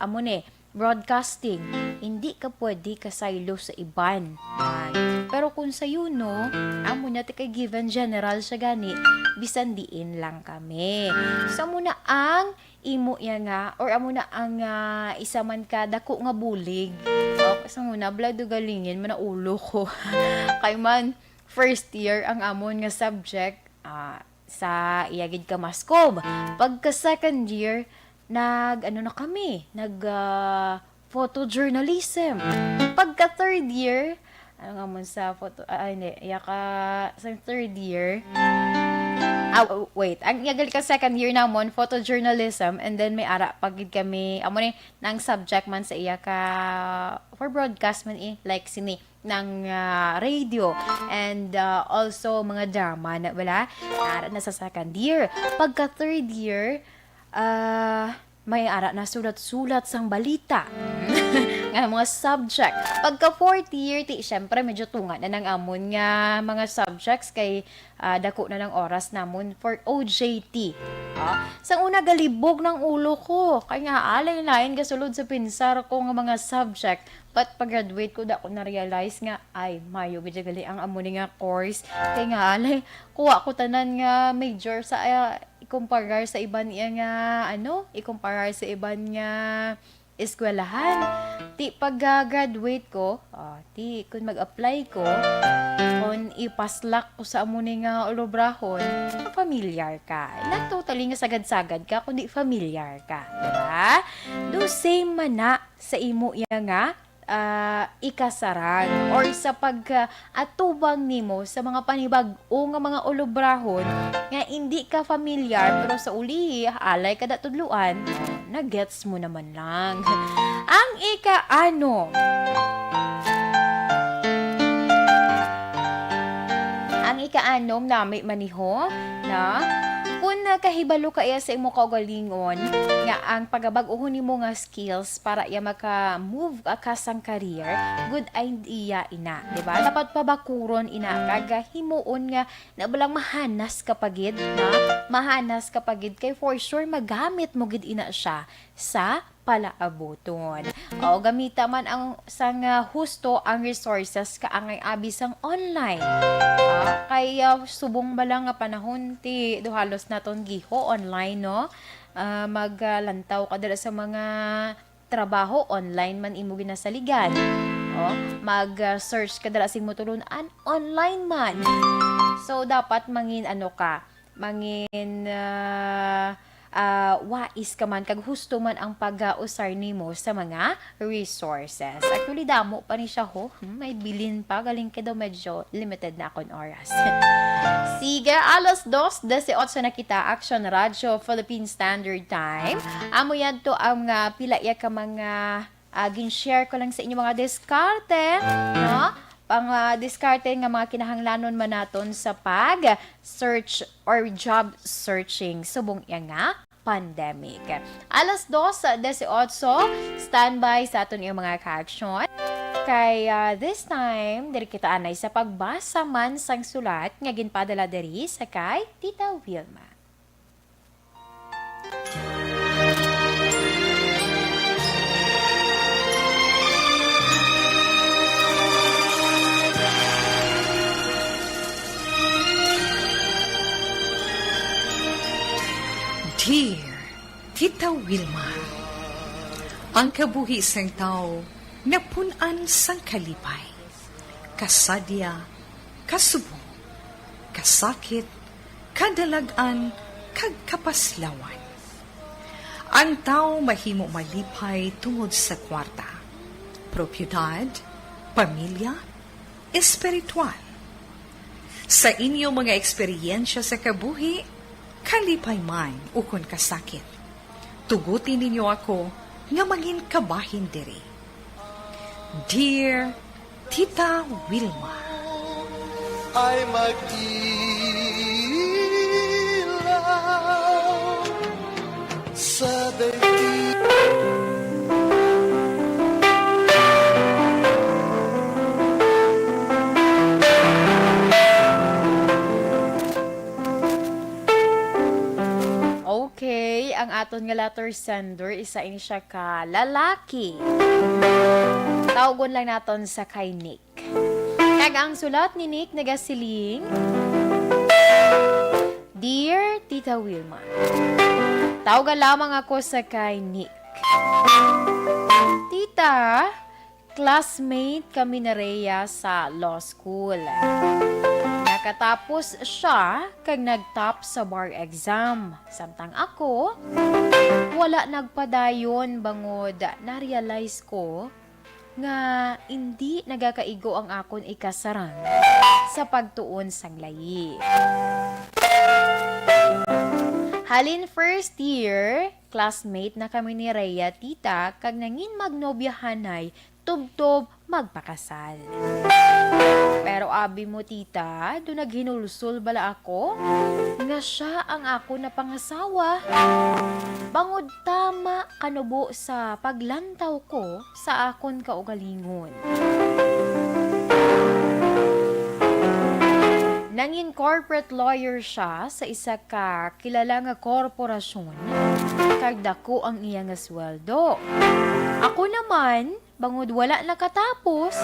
amo ni, broadcasting. Hindi ka pwede kasaylo sa iban. Ay. Pero kung sa UNO, amo na ti kay given general siya gani, bisan diin lang kami. So, amo na ang imo iya nga, or amo na ang, ah, isa man ka dako nga bulig. O, sa una, bala, dugalingin man ang ulo ko. Kay man, first year ang amon nga subject, ah, sa iya gid ka mascom. Pagka second year, nag, ano na kami, nag, ah, photojournalism. Pagka third year, ano nga mo sa photo, ah, hindi, iya ka, sa third year. Ah, w-, wait, ang iya gid ka second year namon, photojournalism, and then may ara pa gid kami, amo ni, nang subject man sa iya ka, for broadcast man eh, like sini, nang, ah, radio, and, ah, also mga drama na, wala? Ara na sa second year. Pagka third year, ah, may ara na sulat-sulat sang balita. Nga mga subject. Pagka fourth year, ti, syempre, medyo tunga na nang amon nga mga subjects kay, ah, dako na lang oras namon for O J T. Ah, sa una, galibog nang ulo ko. Kay nga, alay lain gasulod sa pinsar ko nga mga subject. But pag-graduate ko, da ko na-realize nga, ay, mayo gid gali ang amo ni nga course. Kay nga, alay, kuha ko tanan nga major sa, ah, ikumparar sa iban iya nga, ano, ikumparar sa iban nga eskwelahan. Ti, pag, ah, graduate ko, ah, ti, kung mag-apply ko, kung ipaslak ko sa amo ni nga ulubrahon, familiar ka. Not totally nga sagad-sagad ka, kundi familiar ka. Diba? Do same man na sa imo iya nga, ah, ikasarang or sa pag, ah, atubang nimo sa mga panibag-o nga mga ulubrahon nga indi ka familiar, pero sa ulihi, alay kada tudloan, na-gets mo naman lang. Ang ikaanom. Ang ikaanom, nami maniho, na kung nakahibalo ka iya sa imo kaugalingon, nga ang pagabag-uhon nimo nga skills para iya maka-move ka sang career, good idea ina, di ba? Dapat pabakuron ina, kag himuon nga na balang mahanas ka pa gid, ha? Mahanas ka pa gid, kay for sure magamit mo gid ina siya sa palaabuton. O, gamita man ang sang, ah, husto ang resources kaangay abi sang online. Ah, kay, ah, subong bala nga panahon ti do halos naton giho online, no? Ah, mag, ah, lantaw ka dira sa mga trabaho, online man imo ginasaligan. O, mag, ah, search ka dira sa imo tulun-an, online man. So, dapat mangin ano ka, mangin, ah, ah, wais ka man kag husto man ang pag-usar nimo sa mga resources. Actually, damo pa ni siya, ho. Hmm, may bilin pa, galing kay daw medyo limited na akon oras. Sige, alas dos dieciocho na kita, Action Radio Philippine Standard Time. Amo yadto ang, ah, pila ya ka mga ah, gin-share ko lang sa inyo mga diskarte, no? Pang, ah, diskarte nga mga kinahanglanon man naton sa pag-search or job searching subong iya nga pandemic. Alas dos dieciocho, standby sa aton iyang mga ka-action. Kay, ah, this time, diri kita anay sa pagbasa man sang sulat nga ginpadala diri sa kay Tita Wilma. Wilma. Ang kabuhi sang tawo napun-an sang kalipay, kasadya, kasubong, kasakit, kadalag-an, kag kapaslawan. Ang tawo mahimo malipay tungod sa kwarta, propiedad, pamilya, espiritual. Sa inyo mga eksperyensya sa kabuhi, kalipay man ukon kasakit, tuguti ninyo ako nga mangin kabahin diri. Dear Tita Wilma. Ay mag-ilaw sa daigdig. Okay, ang aton nga letter sender, isa ini siya ka lalaki. Tawgon lang naton sa kay Nick. Kag ang sulat ni Nick nagasiling, "Dear Tita Wilma, tawga lamang ako sa kay Nick. Tita, classmate kami ni Rhea sa law school. Nakatapos siya kag nag-top sa bar exam. Samtang ako, wala nagpadayon bangod na-realize ko nga indi nagakaigo ang akon ikasarang sa pagtuon sang layi. Halin first year, classmate na kami ni Rhea, tita, kag nangin magnobyahanay tubtob magpakasal. Pero abi mo, tita, do naghinulsol bala ako nga siya ang akon napangasawa. Bangod tama kanubo sa paglantaw ko sa akon kaugalingon. Nangin corporate lawyer siya sa isa ka kilala nga korporasyon, kag dako ang iya nga sweldo. Ako naman, bangod wala nakatapos,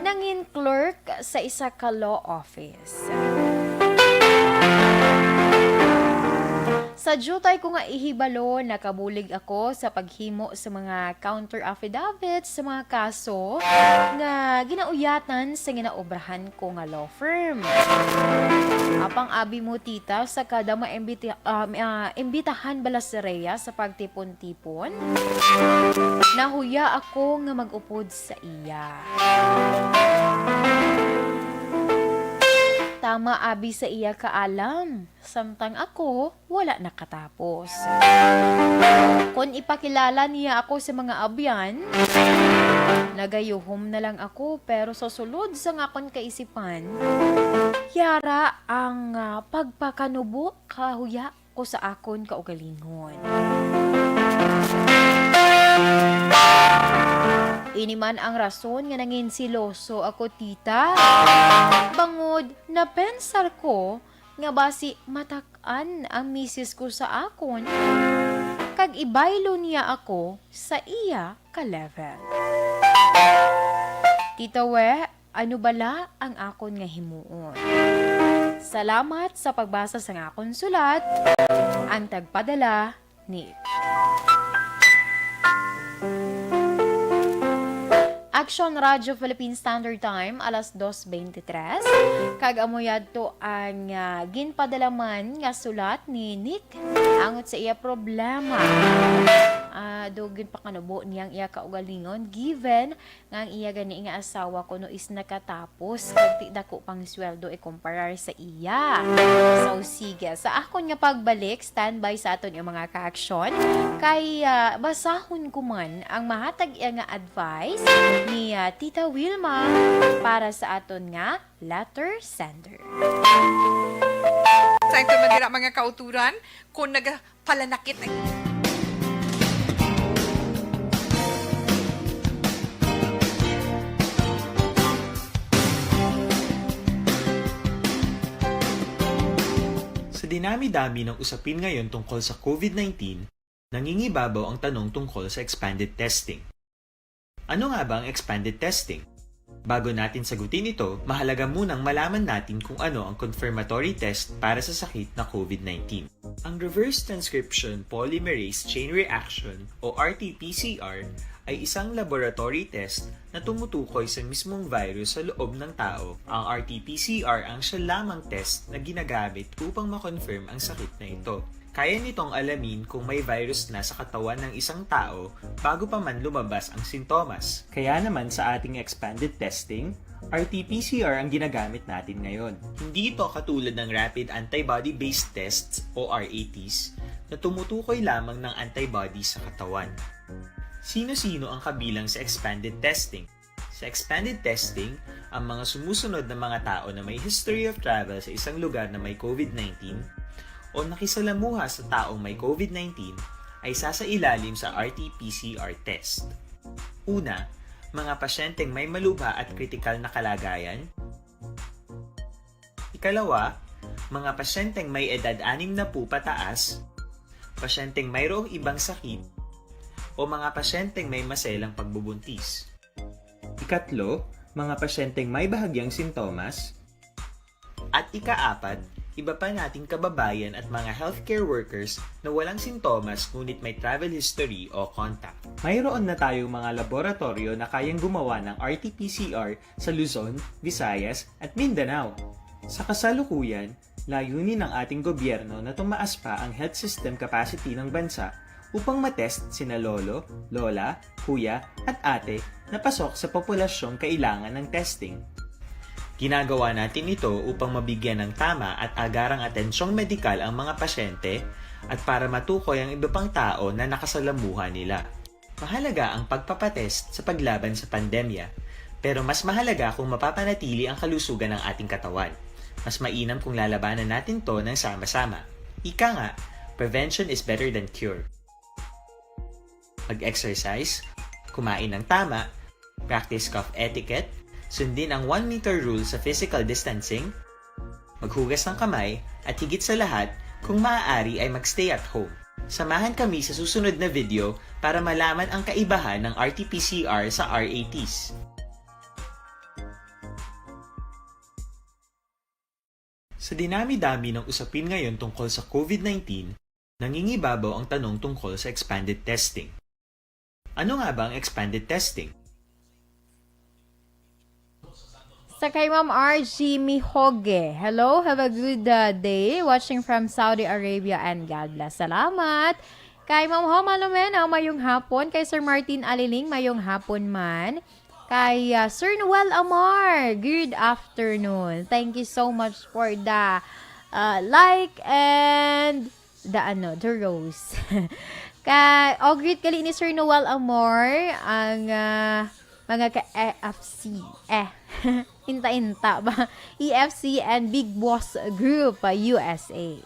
nangin clerk sa isa ka law office. Sa diutay ko nga ihibalo, nakabulig ako sa paghimo sa mga counter affidavits sa mga kaso nga ginauyatan sa ginaobrahan ko nga law firm. Apang abi mo, tita, sa kada maimbita-, ah, ah, imbitahan bala si Rhea sa pagtipon-tipon, nahuya ako nga mag-upod sa iya. Tama abi sa iya kaalam, samtang ako wala nakatapos. Kon ipakilala niya ako sa mga abyan, nagayuhom na lang ako, pero sa sulod sang akon kaisipan, yara ang, ah, pagpakanubo kahuya ko sa akon kaugalingon. Ini man ang rason nga nangin siloso ako, tita, bangod napensar ko nga basi matak-an ang misis ko sa akon, kag ibaylo niya ako sa iya ka level. Tita We, ano bala ang akon nga himuon? Salamat sa pagbasa sang akon sulat. Ang tagpadala, Nick. Action Radio Philippine Standard Time, alas dos beintitres. Kag amo yadto ang, ah, ginpadala man nga sulat ni Nick angot sa iya problema. Ah, do ginpakanubo niya ang iya kaugalingon, given nga ang iya gani nga asawa kuno is nakatapos kag ti dako pang sweldo ikumparar sa iya. So, sige, sa akon nga pagbalik, standby sa aton yung mga kaaksyon, kay, ah, basahon ko man ang mahatag iya nga advice ni, ah, Tita Wilma para sa aton nga letter sender. Time to man dira, mga kauturan, kung nagapalanakit na. Sa dinami-dami ng usapin ngayon tungkol sa COVID nineteen, nangingibabaw ang tanong tungkol sa expanded testing. Ano nga ba ang expanded testing? Bago natin sagutin ito, mahalaga munang malaman natin kung ano ang confirmatory test para sa sakit na COVID nineteen. Ang reverse transcription polymerase chain reaction o R T P C R ay isang laboratory test na tumutukoy sa mismong virus sa loob ng tao. Ang R T P C R ang siya lamang test na ginagamit upang ma-confirm ang sakit na ito. Kaya nitong alamin kung may virus na sa katawan ng isang tao bago pa man lumabas ang sintomas. Kaya naman sa ating expanded testing, R T P C R ang ginagamit natin ngayon. Hindi ito katulad ng rapid antibody-based tests o R A Ts na tumutukoy lamang ng antibody sa katawan. Sino-sino ang kabilang sa expanded testing? Sa expanded testing, ang mga sumusunod na mga tao na may history of travel sa isang lugar na may COVID nineteen o nakisalamuha sa taong may COVID nineteen ay sasailalim sa R T P C R test. Una, mga pasyenteng may malubha at kritikal na kalagayan. Ikalawa, mga pasyenteng may edad anim na po pataas, pasyenteng mayroong ibang sakit, o mga pasyenteng may maselang pagbubuntis. Ikatlo, mga pasyenteng may bahagyang sintomas. At ikaapat, iba pa nating kababayan at mga healthcare workers na walang sintomas ngunit may travel history o contact. Mayroon na tayong mga laboratoryo na kayang gumawa ng R T P C R sa Luzon, Visayas, at Mindanao. Sa kasalukuyan, layunin ng ating gobyerno na tumaas pa ang health system capacity ng bansa upang matest sina lolo, lola, kuya, at ate na pasok sa populasyong kailangan ng testing. Ginagawa natin ito upang mabigyan ng tama at agarang atensyong medikal ang mga pasyente at para matukoy ang iba pang tao na nakasalamuha nila. Mahalaga ang pagpapatest sa paglaban sa pandemya, pero mas mahalaga kung mapapanatili ang kalusugan ng ating katawan. Mas mainam kung lalabanan natin to ng sama-sama. Ika nga, prevention is better than cure. Mag-exercise, kumain ng tama, practice cough etiquette, sundin ang one meter rule sa physical distancing, maghugas ng kamay, at higit sa lahat, kung maaari ay mag-stay at home. Samahan kami sa susunod na video para malaman ang kaibahan ng R T P C R sa R A Ts. Sa dinami-dami ng usapin ngayon tungkol sa COVID nineteen, nangingibabaw ang tanong tungkol sa expanded testing. Ano nga ba ang expanded testing? Sa kay Ma'am R G Mihoge. Hello, have a good uh, day. Watching from Saudi Arabia and God bless. Salamat. Kay Ma'am Homa Lumena, mayong hapon. Kay Sir Martin Aliling, mayong hapon man. Kay uh, Sir Noel Amar, good afternoon. Thank you so much for the uh, like and the ano, the rose. Ka, o greet gali ni Sir Noel Amor ang uh, mga ka E F C. Eh, inta-inta ba? E F C and Big Boss Group, uh, U S A.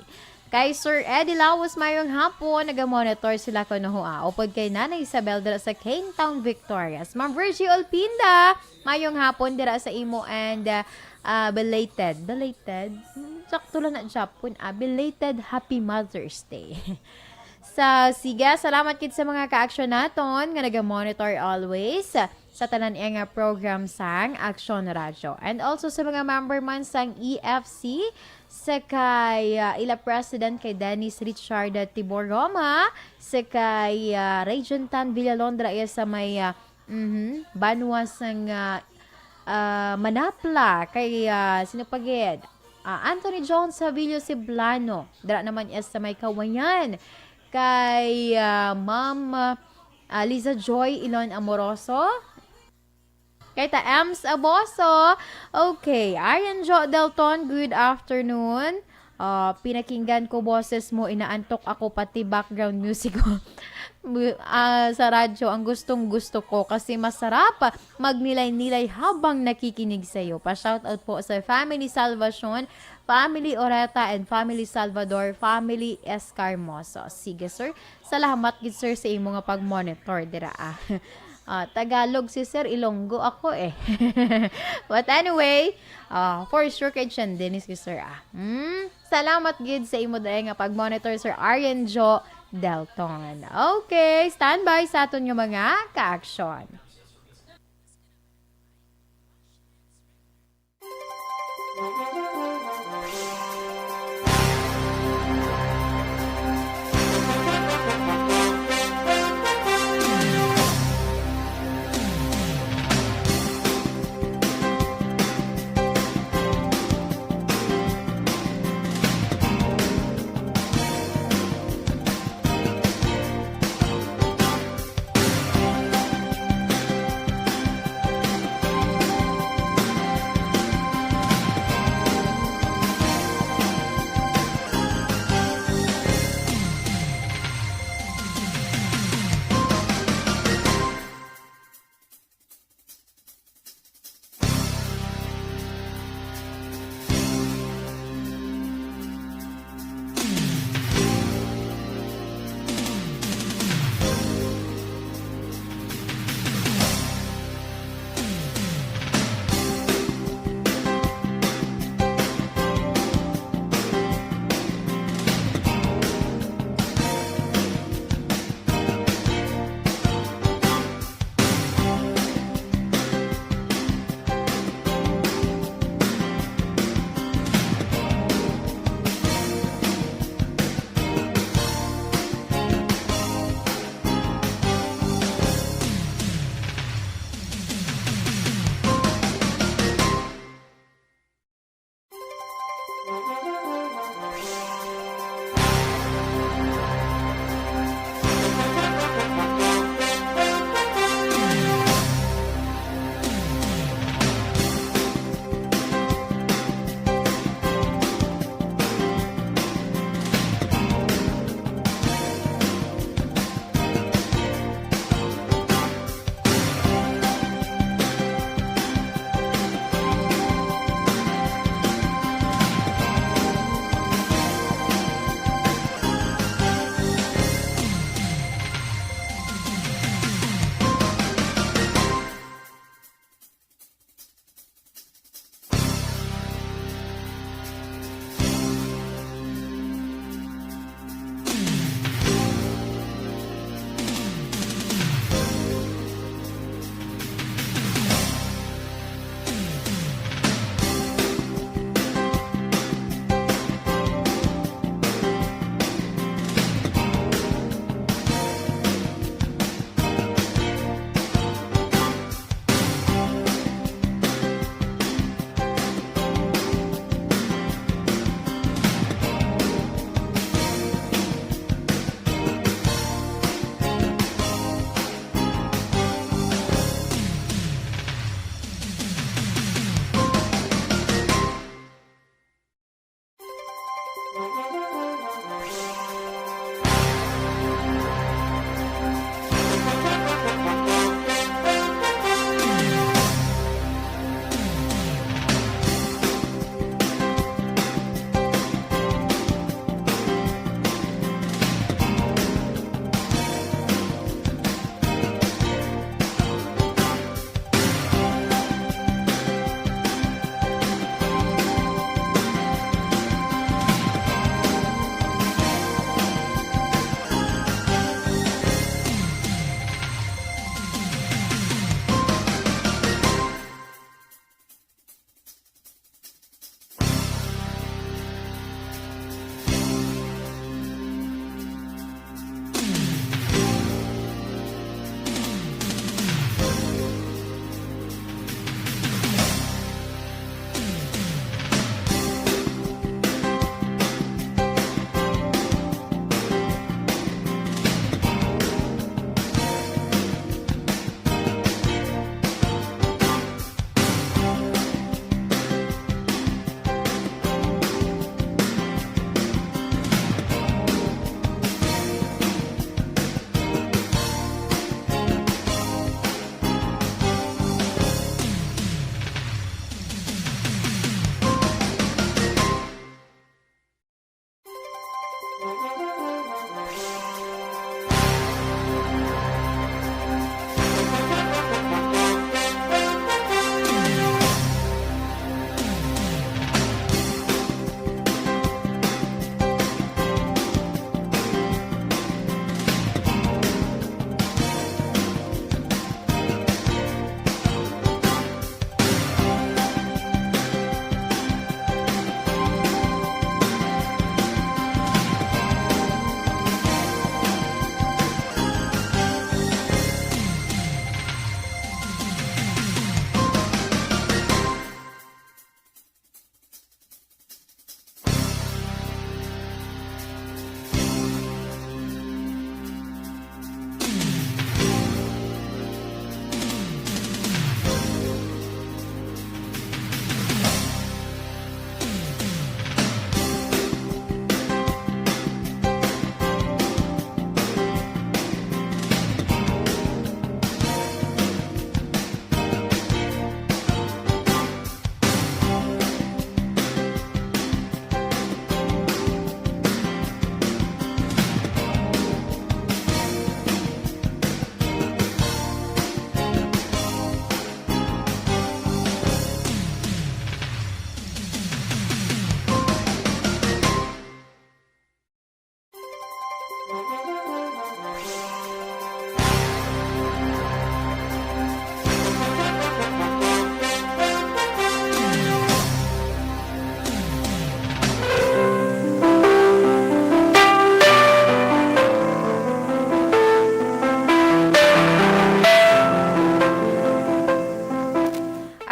Kay Sir Eddie Lawas, mayong hapon, nagamonitor sila kuno ho, ah. Upod kay Nanay Isabel dira sa Kane Town, Victorias. Ma'am Virgie Olpinda, mayong hapon dira sa imo and uh, uh, belated, belated, hmm, sakto lang na Japon, ah, belated Happy Mother's Day. So, sige, salamat kid sa mga ka-action naton nga naga-monitor always sa tanan iya nga program sang Action Radio. And also sa mga member man sang E F C, sa kay uh, ila President kay Dennis Richard Tibor Roma, sa kay uh, Region ten Villalondra iya sa may uh, mhm, banwa sang uh, uh, Manapla, kay uh, sino pa gid? Uh, Anthony John Savillo Siblano, dira naman iya sa may Kawayan, kay uh, Ma'am uh, Liza Joy Ilon Amoroso, kay ta Ems Aboso. Okay, Arian Jo Delton, good afternoon. Uh, pinakinggan ko boses mo, inaantok ako pati background music ko uh, sa radyo. Ang gustong gusto ko kasi masarap magnilay-nilay habang nakikinig sa iyo. Pa-shoutout po sa Family Salvacion, Family Oreta, and Family Salvador, Family Escarmoso. Sige, sir. Salamat gid, sir, sa imo nga pag-monitor dira. Ah. Uh, Tagalog si Sir, Ilonggo ako eh. But anyway, uh, for sure kay Chan Dennis si Sir ah. Mm, salamat gid sa imo dahil nga pag-monitor Sir Arian Jo Delton. Okay, standby sa aton nga mga ka-action.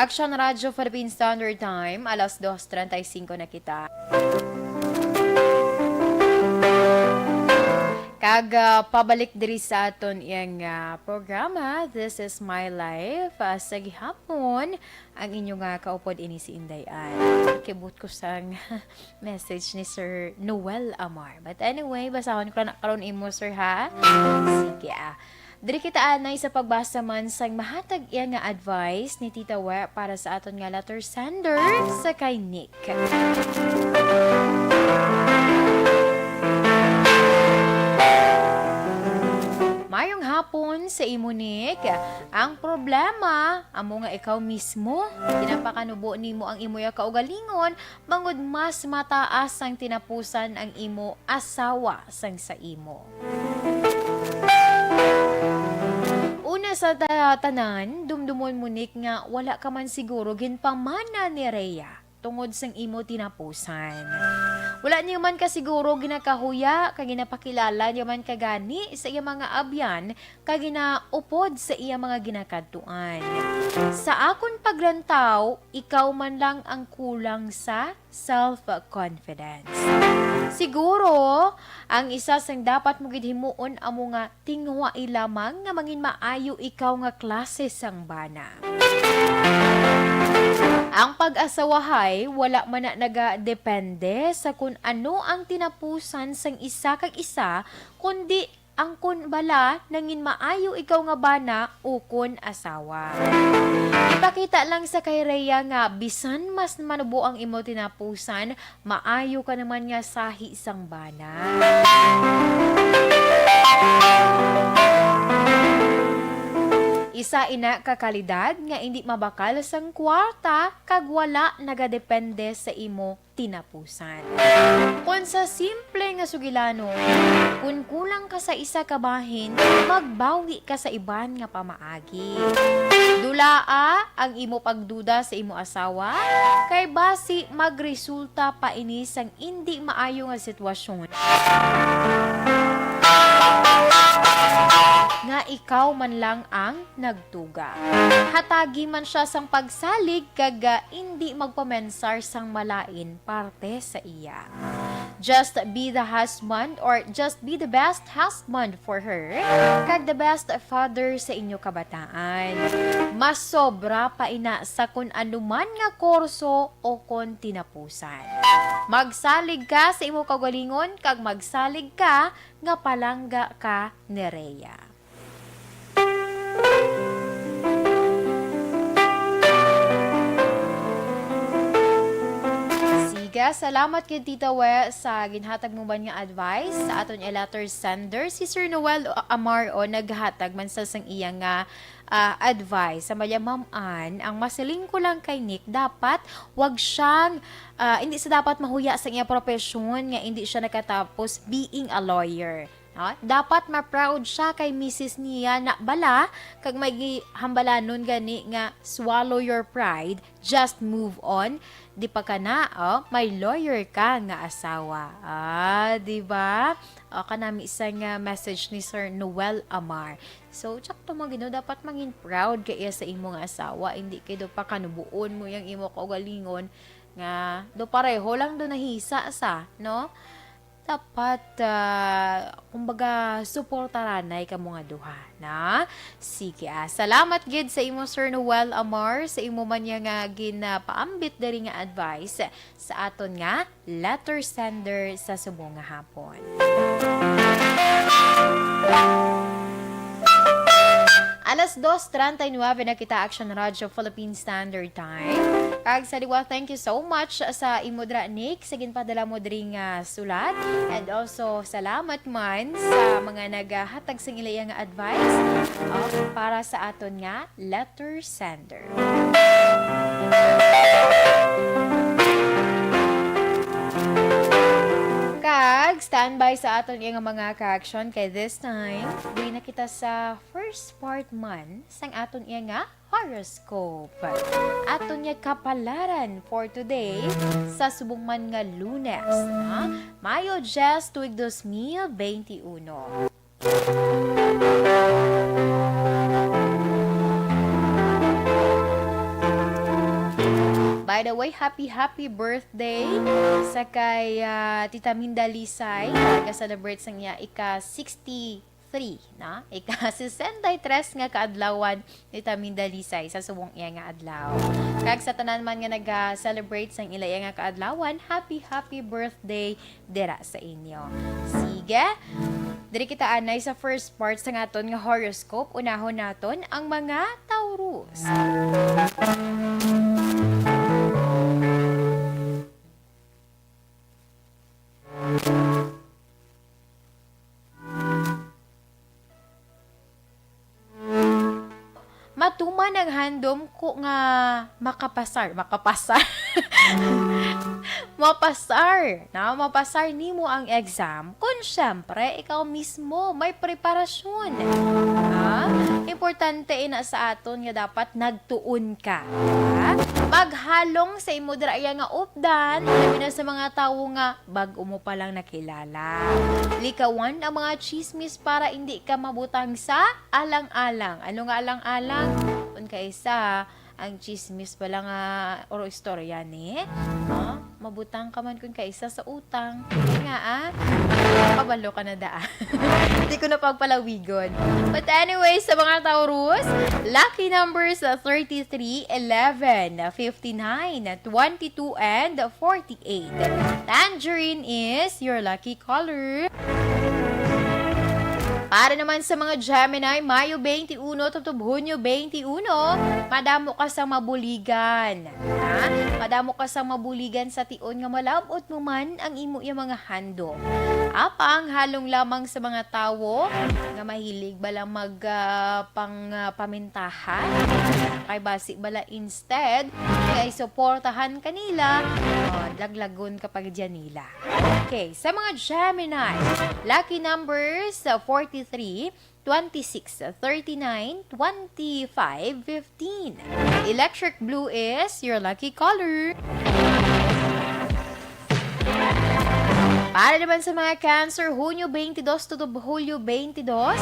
Action Radio Philippine Standard Time, alas dos treinta y cinco na kita. Kag, ah, pabalik diri sa aton iyang, ah, programa, This Is My Life. Ah, sa gihapon, ang inyo nga kaupod ini si Inday Ann. Kibot ko sang message ni Sir Noel Amar. But anyway, basahon ko na karon imo, sir, ha? Sige, ah. Diri kita anay sa pagbasa man sang mahatag iya nga advice ni Tita We para sa aton nga letter sender sa kay Nick. Mayong hapon sa imo, Nick. Ang problema, amo nga ikaw mismo. Ginapakanubo nimo ang imo kaugalingon, bangod mas mataas sang tinapusan ang imo asawa sang sa imo. Una sa ta-, tanan, dumdumon mo, Nick, nga wala ka man siguro ginpamana ni Rhea tungod sang imo tinapusan. Wala niya man ka siguro ginakahuya kag ginapakilala niya man ka gani sa iya mga abyan kag ginaupod sa iya mga ginakadtuan. Sa akon paglantaw, ikaw man lang ang kulang sa self-confidence. Siguro, ang isa sang dapat mo gid himuon amo nga tinguhai lamang nga mangin maayo ikaw nga klase sang bana. Ang pag-asawahay wala man na nagadepende sa kun ano ang tinapusan sang isa kag isa, kundi ang kun bala nangin maayo ikaw nga bana ukon asawa. Ipakita lang sa kay Rhea nga bisan mas manubo ang imo tinapusan, maayo ka naman nga sahi sang bana. Isa ina ka kalidad nga indi mabakal sang kwarta kag wala nagadepende sa imo tinapusan. Kon sa simple nga sugilanon, kon kulang ka sa isa ka bahin, magbawi ka sa iban nga pamaagi. Dulaa ang imo pagduda sa imo asawa, kay basi magresulta pa ini sang indi maayo nga sitwasyon nga ikaw man lang ang nagtuga. Hatagi man siya sang pagsalig kag, ah, indi magpamensar sang malain parte sa iya. Just be the husband or just be the best husband for her, kag the best father sa inyo kabataan. Mas sobra pa ina sa kun anuman nga kurso o kon tinapusan. Magsalig ka sa imo kaugalingon kag magsalig ka nga palangga ka ni Rhea. Siga, salamat kay Tita We sa ginhatag mo man nga advice sa aton nga letter sender, si Sir Noel Amar, o, naghatag man sa sang iya nga, ah, advice. Sa Maria Ma'am Ann, ang masiling ko lang kay Nick, dapat wag siyang, ah, hindi sa dapat mahuya sa iya profesyon nga hindi siya nakatapos being a lawyer. No? Dapat ma-proud siya kay misis niya na bala, kag may gi-, hambalanon gani nga swallow your pride, just move on. Di pa kana, oh, may lawyer ka nga asawa. Ah, di ba? O, kanami sa nga message ni Sir Noel Amar. So, tsakto mo, Ginoo, dapat mangin proud ka iya sa imo nga asawa. Hindi kay do pakanubuon mo yang imo kaugalingon nga do pareho lang do nahisa sa, no? Dapat, ah, kumbaga, suportaranay kamo nga duha, na? Sige, ah, salamat gid sa imo, Sir Noel Amar, sa imo man niya nga ginapaambit diri nga advice sa aton nga letter sender sa subong nga hapon. Alas dos treinta y nueve na kita, Action Radio Philippine Standard Time. Kag sa liwat, thank you so much sa imo dira, Nick, sa ginpadala mo diri nga sulat. And also, salamat man sa mga nagahatag sang ila nga advice, uh, para sa aton nga letter sender. Kag standby sa aton nga mga ka-action, kay this time, diri na kita sa first part man sang aton iya nga horoscope. Aton nga kapalaran for today sa subong man nga Lunes, ha? Mayo diyes, tuig dos mil benti uno. By the way, happy, happy birthday sa kay, ah, Tita Minda Lisay. Nag-celebrate sang iya ika sixty-three, na? Ika sesenta y tres nga kaadlawan ni Tita Minda Lisay sa subong iya nga adlaw. Kag sa tanan man nga naga-celebrate sang ila iya nga kaadlawan, happy, happy birthday dira sa inyo. Sige, diri kita anay sa first part sa aton nga horoscope. Unahon naton ang mga Taurus. Matuman ang handom ko nga makapasar, makapasar. Mapasar, na mapasar nimo ang exam. Kun syempre, ikaw mismo may preparasyon. Ha? Importante ina sa aton nga dapat nagtuon ka. Ha? Maghalong sa imo dira iya nga updan, labi na sa mga tawo nga bag-o mo pa lang nakilala. Likawan ang mga chismis para hindi ka mabutang sa alang-alang. Ano nga alang-alang? Kung kaisa, ang chismis pala nga oro istorya ni, no? Mabutang ka man kung kaisa sa utang. Kaya nga, ah, kabalo ka na daan. Hindi ko na pagpalawigon. But anyway, sa mga Taurus, lucky numbers, uh, thirty-three, eleven, fifty-nine, twenty-two, and forty-eight. Tangerine is your lucky color. Para naman sa mga Gemini, Mayo twenty-one tubtob Hunyo twenty-one, madamo ka sa mabuligan. Ha? Madamo ka sa mabuligan sa tion nga malab-ot mo man ang imo iya mga handom. Apang halong lamang sa mga tawo nga mahilig bala mag, ah, pang, ah, pamintahan. Kay basi bala instead nga isuportahan kanila, oh, laglagon ka pa gid nila. Okay, sa mga Gemini, lucky numbers, uh, forty-three, twenty-six, thirty-nine, twenty-five, fifteen. Electric blue is your lucky color. Para naman sa mga Cancer, Hunyo twenty-two tubtob Hulyo twenty-two,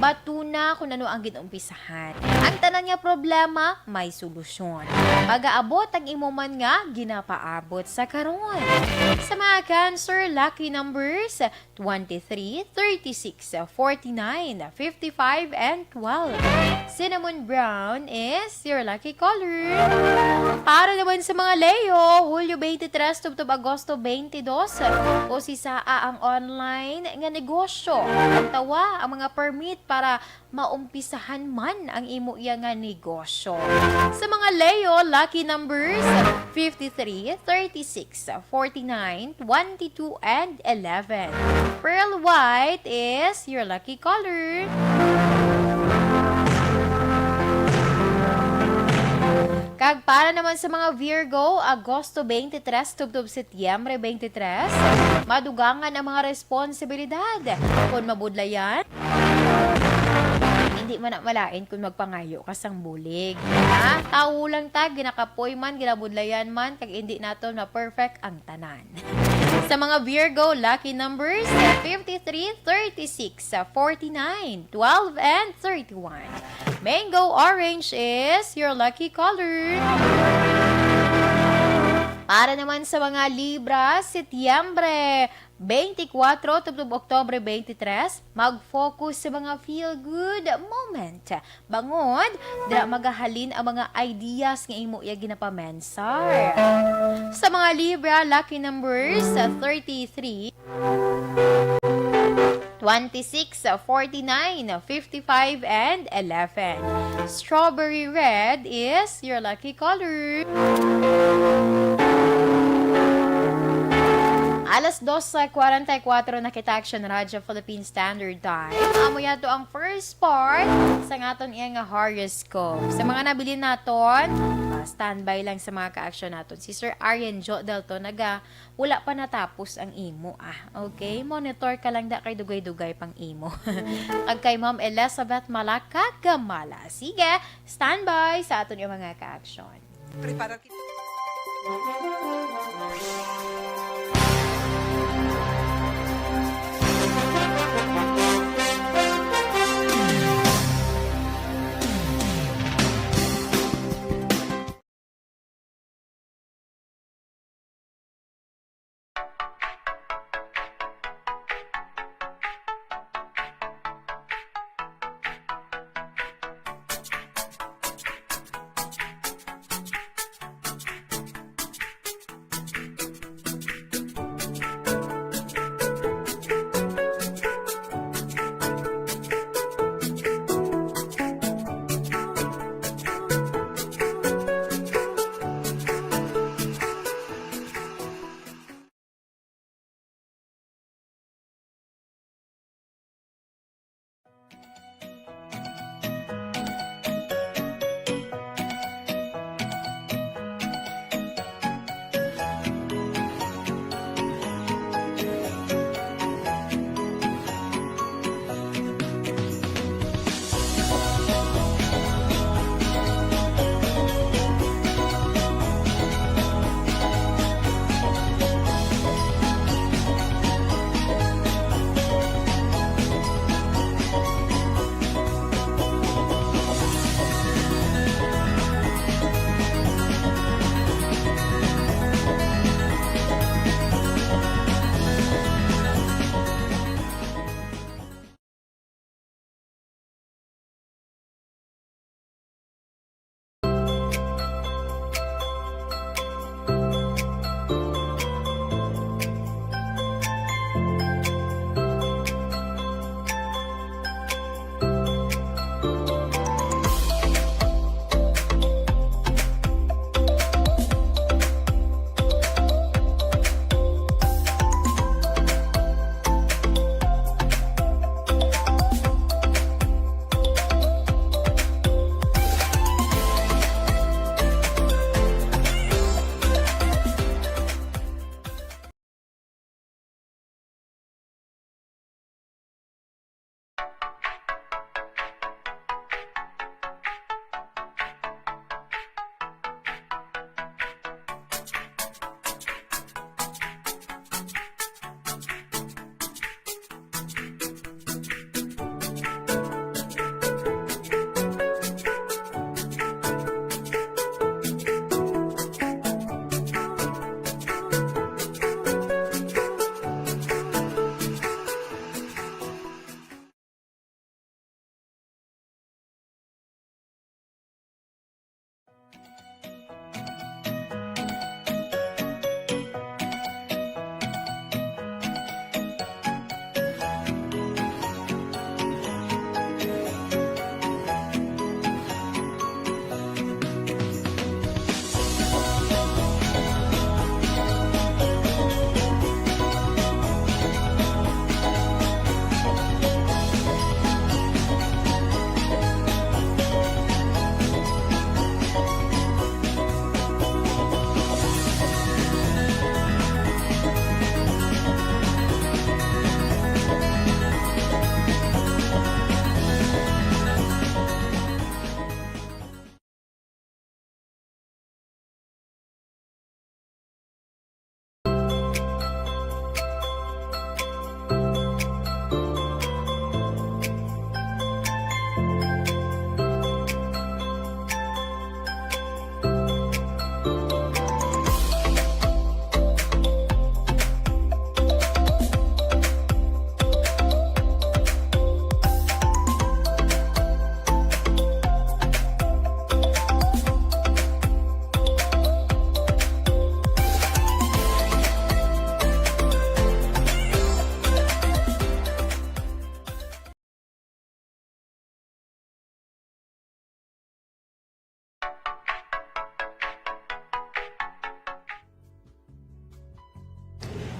batuna kung ano ang ginumpisahan. Ang tanan nga problema may solusyon. Magaabot ang imo man nga ginapaabot sa karon. Sa mga Cancer, lucky numbers, twenty-three, thirty-six, forty-nine, fifty-five, and twelve. Cinnamon brown is your lucky color. Para naman sa mga Leo, Hulyo twenty-three tubtob Agosto twenty-two, usisaa ang online nga negosyo. Tawa ang mga permit para maumpisahan man ang imo iya nga negosyo. Sa mga Leo, lucky numbers fifty-three, thirty-six, forty-nine, twenty-two, and eleven. Pearl white is your lucky color. Kag para naman sa mga Virgo, Agosto twenty-three tubtob Setyembre twenty-three, madugangan ang mga responsibilidad. Kung mabudlayan, hindi man na malain kung magpangayo ka sang bulig. Ha? Tawo lang ta, ginakapoy man, ginabudlayan man, kag hindi naton ma-perfect ang tanan. Sa mga Virgo, lucky numbers, fifty-three, thirty-six, forty-nine, twelve, and thirty-one. Mango orange is your lucky color. Para naman sa mga Libra, Setyembre twenty-four tubtob Oktubre twenty-three, mag-focus sa mga feel-good moment. Bangod, dira magahalin ang mga ideas nga imo iya ginapamensar. Sa mga Libra, lucky numbers, thirty-three, twenty-six, forty-nine, fifty-five, and eleven. Strawberry red is your lucky color. Alas dos kwarenta y kuatro na kita, Action Radyo Philippine Standard Time. Amo yato ang first part sa aton iya nga horoscope. Sa mga nabilin naton, ah, standby lang sa mga ka-action naton. Si Sir Arian Jo Delto naga, wala pa natapos ang imo, ah. Okay? Monitor ka lang da kay dugay-dugay pang imo. Kag kay Ma'am Elizabeth Malaka Gamala. Sige, standby sa aton yung mga ka-action. Prepara kita.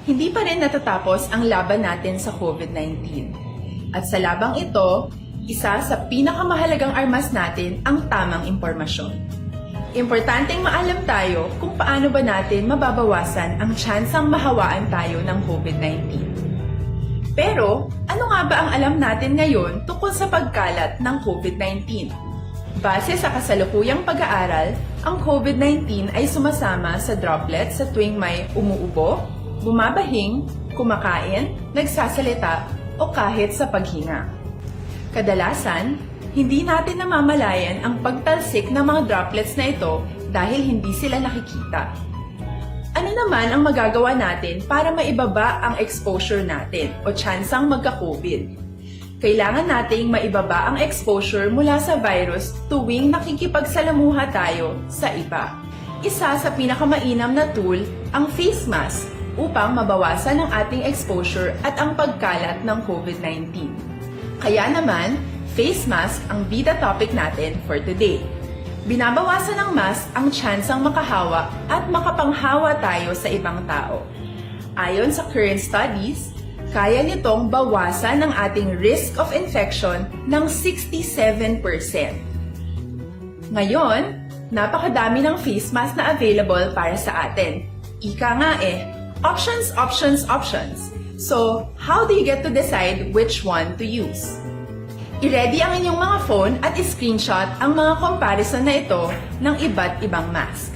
Hindi pa rin natatapos ang laban natin sa COVID nineteen. At sa labang ito, isa sa pinakamahalagang armas natin ang tamang impormasyon. Importanteng maalam tayo kung paano ba natin mababawasan ang tsansang mahawaan tayo ng COVID nineteen. Pero, ano nga ba ang alam natin ngayon tungkol sa pagkalat ng COVID nineteen? Base sa kasalukuyang pag-aaral, ang COVID nineteen ay sumasama sa droplets sa tuwing may umuubo, bumabahing, kumakain, nagsasalita, o kahit sa paghinga. Kadalasan, hindi natin namamalayan ang pagtalsik ng mga droplets na ito dahil hindi sila nakikita. Ano naman ang magagawa natin para maibaba ang exposure natin o tsansang magka-COVID? Kailangan nating maibaba ang exposure mula sa virus tuwing nakikipagsalamuha tayo sa iba. Isa sa pinakamainam na tool ang face mask upang mabawasan ang ating exposure at ang pagkalat ng COVID nineteen. Kaya naman, face mask ang bida topic natin for today. Binabawasan ng mask ang tsansang makahawa at makapanghawa tayo sa ibang tao. Ayon sa current studies, kaya nitong bawasan ang ating risk of infection ng sixty-seven percent. Ngayon, napakadami ng face mask na available para sa atin. Ika nga eh, options, options, options. So, how do you get to decide which one to use? I-ready ang inyong mga phone at i-screenshot ang mga comparison na ito ng iba't ibang mask.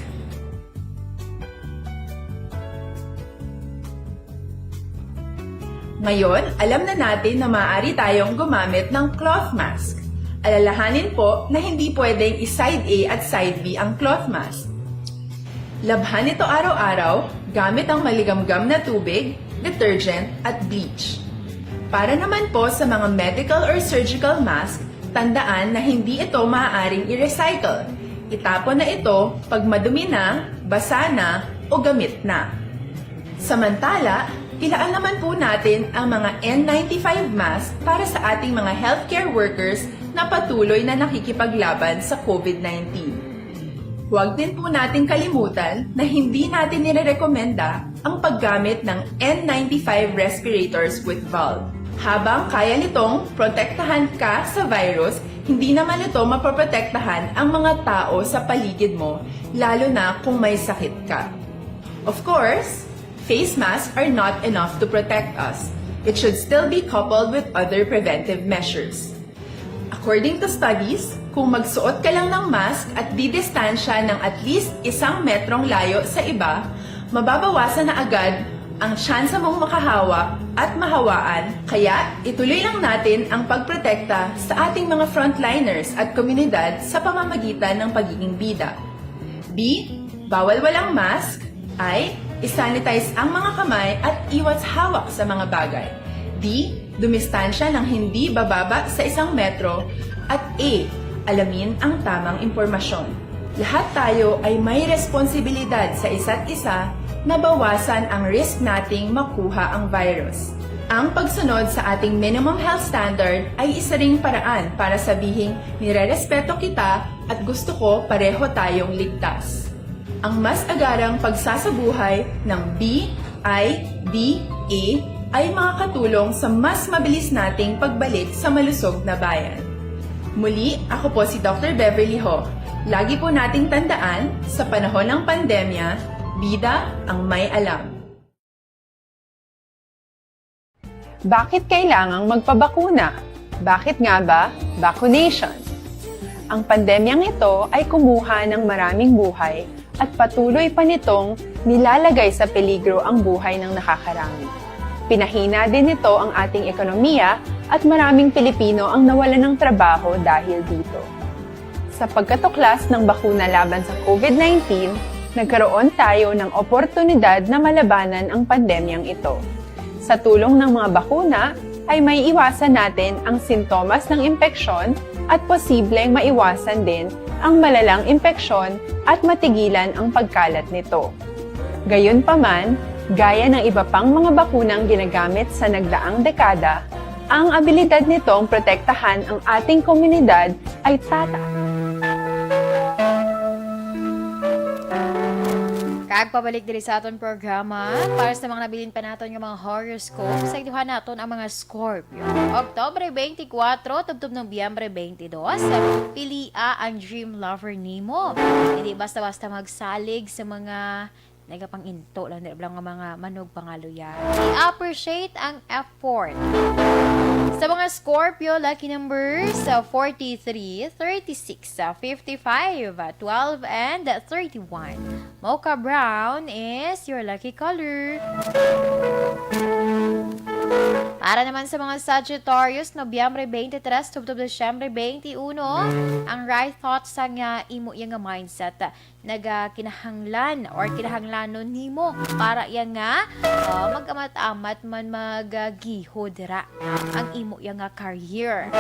Ngayon, alam na natin na maaari tayong gumamit ng cloth mask. Alalahanin po na hindi pwedeng i-side A at side B ang cloth mask. Labhan ito araw-araw gamit ang maligamgam na tubig, detergent, at bleach. Para naman po sa mga medical or surgical mask, tandaan na hindi ito maaaring i-recycle. Itapon na ito pag madumi na, basa na, o gamit na. Samantala, ilaan naman po natin ang mga N ninety-five mask para sa ating mga healthcare workers na patuloy na nakikipaglaban sa COVID nineteen. Huwag din po nating kalimutan na hindi natin nirerekomenda ang paggamit ng N ninety-five respirators with valve. Habang kaya nitong protektahan ka sa virus, hindi naman ito mapoprotektahan ang mga tao sa paligid mo, lalo na kung may sakit ka. Of course, face masks are not enough to protect us. It should still be coupled with other preventive measures. According to studies, kung magsuot ka lang ng mask at didistansya ng at least isang metrong layo sa iba, mababawasan na agad ang tsansa mong makahawa at mahawaan. Kaya, ituloy lang natin ang pagprotekta sa ating mga frontliners at komunidad sa pamamagitan ng pagiging bida. B, bawal walang mask. I, isanitize ang mga kamay at iwas hawak sa mga bagay. D, dumistansya ng hindi bababa sa isang metro. At A, alamin ang tamang impormasyon. Lahat tayo ay may responsibilidad sa isa't isa na bawasan ang risk nating makuha ang virus. Ang pagsunod sa ating minimum health standard ay isa ring paraan para sabihing nirerespeto kita at gusto ko pareho tayong ligtas. Ang mas agarang pagsasabuhay ng B I D A ay makakatulong sa mas mabilis nating pagbalik sa malusog na bayan. Muli, ako po si Doctor Beverly Ho. Lagi po nating tandaan, sa panahon ng pandemya, bida ang may alam. Bakit kailangang magpabakuna? Bakit nga ba vaccination? Ang pandemyang ito ay kumuha ng maraming buhay at patuloy pa nitong nilalagay sa peligro ang buhay ng nakakarami. Pinahina din nito ang ating ekonomiya at maraming Pilipino ang nawalan ng trabaho dahil dito. Sa pagkatuklas ng bakuna laban sa COVID nineteen, nagkaroon tayo ng oportunidad na malabanan ang pandemyang ito. Sa tulong ng mga bakuna, ay maiiwasan natin ang sintomas ng impeksyon at posibleng maiwasan din ang malalang impeksyon at matigilan ang pagkalat nito. Gayunpaman, gaya ng iba pang mga bakunang ginagamit sa nagdaang dekada, ang abilidad nitong protektahan ang ating komunidad ay tata. Agpabalik diri sa aton programa para sa mga nabilin pa naton nga mga horoscope. Sa iduha naton ang mga Scorpio. Oktubre twenty-four tubtob Nobyembre twenty-two, pilia ang dream lover nimo. Hindi basta-basta magsalig sa mga nagapang-into lang, di lang nga mga manog pangaluya. I-appreciate ang effort. Sa mga Scorpio, lucky numbers, uh, forty-three, thirty-six, uh, fifty-five, uh, twelve, and thirty-one. Mocha brown is your lucky color. Para naman sa mga Sagittarius, Nobyembre twenty-three tubtob Disyembre twenty-one, ang right thoughts sa nga imo iya nga mindset nagakinahanglan or kinahanglanon nimo para iya nga, ah, mag-amat-amat man magagihod ra ang imo iya nga career.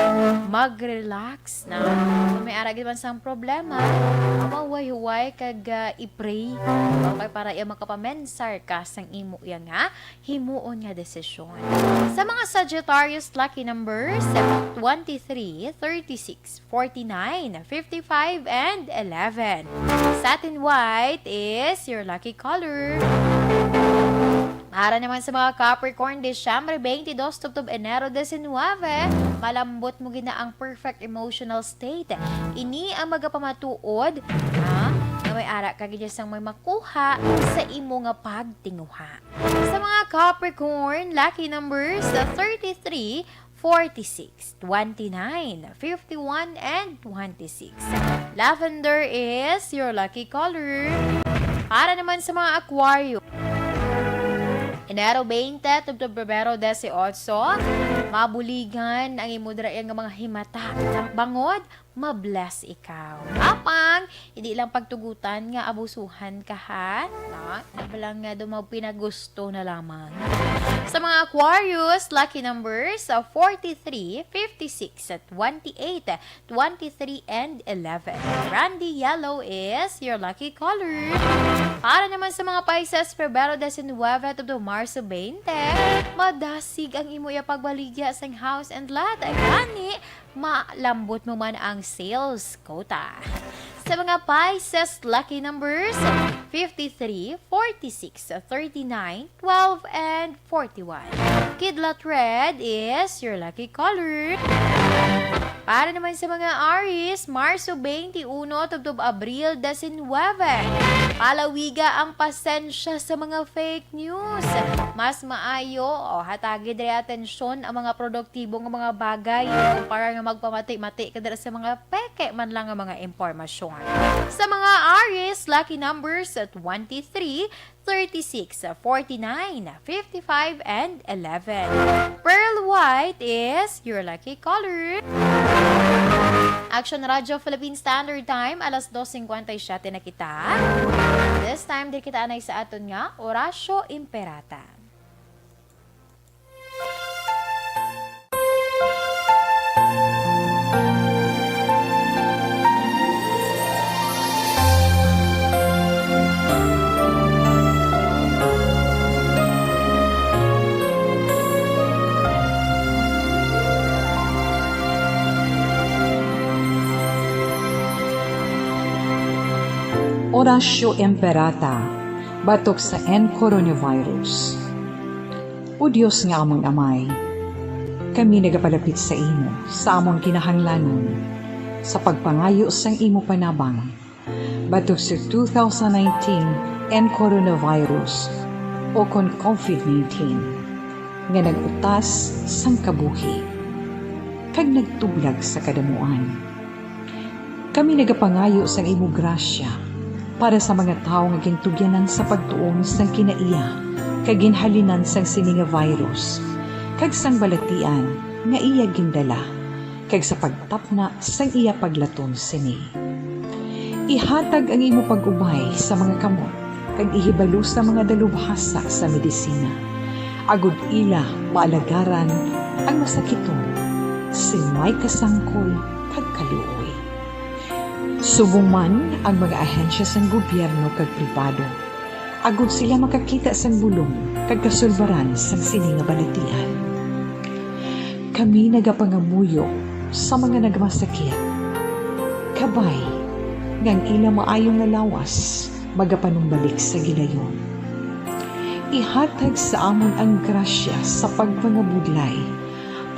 Mag-relax na. Kung may ara gid man sang problema, mahuway-huway kag, ah, i-pray. Okay, para iya makapamensar ka sang imo iya nga himuon nga desisyon. Sa mga Sagittarius, lucky numbers, twenty-three, thirty-six, forty-nine, fifty-five, and eleven. Satin white is your lucky color. Para naman sa mga Capricorn, Disyembre twenty-two tubtob Enero diecinueve, malambot mo gid na ang perfect emotional state. Ini ang magapamatuod, ha, nga may ara ka gid sang may makuha sa imo nga pagtinguha. Sa mga Capricorn, lucky numbers, thirty-three, forty-six, twenty-nine, fifty-one, and twenty-six. Lavender is your lucky color. Para naman sa mga Aquario, Enero twenty tubtob Pebrero dieciocho, mabuligan ang imo dira nga mga himata. Bangod, ma-bless ikaw. Apang, hindi lang pagtugutan nga abusuhan ka, ha? No? Ano ba lang nga daw mga pinagusto na lamang. Sa mga Aquarius, lucky numbers, uh, forty-three, fifty-six, twenty-eight, twenty-three, and eleven. Randy yellow is your lucky color. Para naman sa mga Pisces, Pebrero diecinueve tubtob Marso twenty, madasig ang imo iya pagbaligya sang house and lot. Gani, malambot mo man ang sales quota. Sa mga Pisces, lucky numbers, fifty-three, forty-six, thirty-nine, twelve, and forty-one. Kidlat red is your lucky color. Para naman sa mga Aries, Marso twenty-one tubtob Abril diecinueve. Palawiga ang pasensya sa mga fake news. Mas maayo o hatagi diri atensyon ang mga produktibo nga mga bagay kumpara nga magpamati-mati ka dira sa mga peke man lang nga mga impormasyon. Sa mga Aries, lucky numbers, twenty-three, thirty-six, forty-nine, fifty-five, and eleven. Pearl white is your lucky color. Action Radio Philippine Standard Time, alas dos cincuenta y siete na kita. This time, diri kita anay sa aton nga Oratio Imperata. Oratio Imperata, batok sa N coronavirus. O Dios nga amon Amay, kami nagapalapit sa imo sa amon kinahanglanon sa pagpangayo sang imo panabang batok sa two thousand nineteen N coronavirus, o kon COVID nineteen, nga nag-utas sang kabuhi kag nagtublag sa kadamuan. Kami nagapangayo sang imo grasya para sa mga tawo nga gintugyanan sa pagtuon sang kinaiya kag ginhalinan sang sini nga virus, kag sang balatian nga iya gindala, kag sa pagtapna sang iya paglaton sini. Ihatag ang imo pag-ubay sa mga kamot, kag ihibalo sa mga dalubhasa sa medisina, agod ila maalagaran ang masakiton sing may kasangkol kag kaluoy. Subong man ang mga ahensya sang gobyerno kag pribado, agod sila makakita sang bulong kag kasulbaran sang sini nga balatian. Kami nagapangamuyo sa mga nagmasakit, kabay nga ang ila maayo nga lawas magapanumbalik sa gilayon. Ihatag sa amon ang grasya sa pagpangabudlay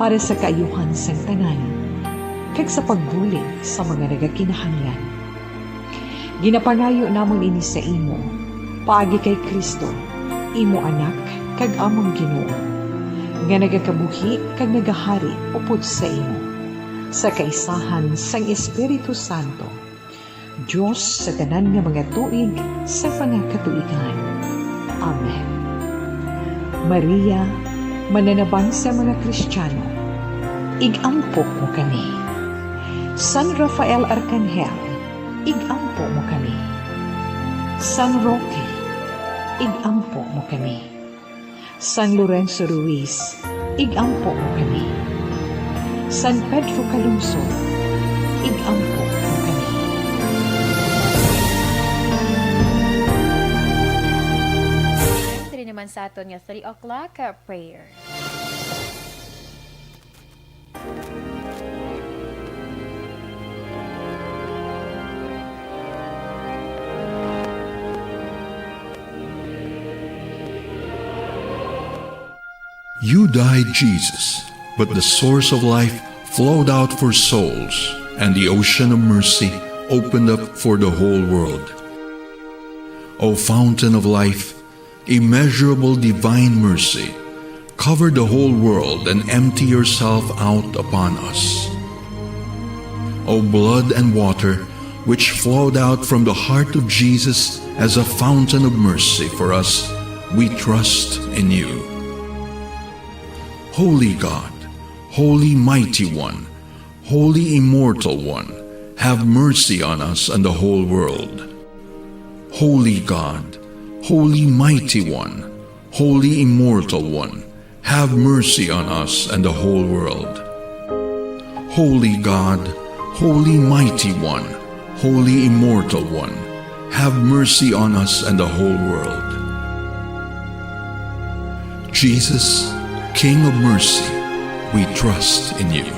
para sa kaayuhan sang tanan, kag sa pagbulig sa mga nagakinahanglan. Ginapangayo namon ini sa imo, paagi kay Cristo, imo Anak, kag amon Ginoo, nga nagakabuhi kag nagahari upod sa imo, sa kaisahan sang Espiritu Santo, Dios sa tanan nga mga tuig sa mga katuigan. Amen. Maria, mananabang sa mga Kristiyano, ig-ampo mo kami. San Rafael Arcangel, ig-ampo mo kami. San Roque, ig-ampo mo kami. San Lorenzo Ruiz, ig-ampo mo kami. San Pedro Calungsod, ig-ampo mo kami. Diri naman sa aton nga three o'clock, uh, prayer. You died, Jesus, but the source of life flowed out for souls, and the ocean of mercy opened up for the whole world. O fountain of life, immeasurable divine mercy, cover the whole world and empty yourself out upon us. O blood and water, which flowed out from the heart of Jesus as a fountain of mercy for us, we trust in you. Holy God, Holy Mighty One, Holy Immortal One, have mercy on us and the whole world. Holy God, Holy Mighty One, Holy Immortal One, have mercy on us and the whole world. Holy God, Holy Mighty One, Holy Immortal One, have mercy on us and the whole world. Jesus, King of mercy, we trust in you.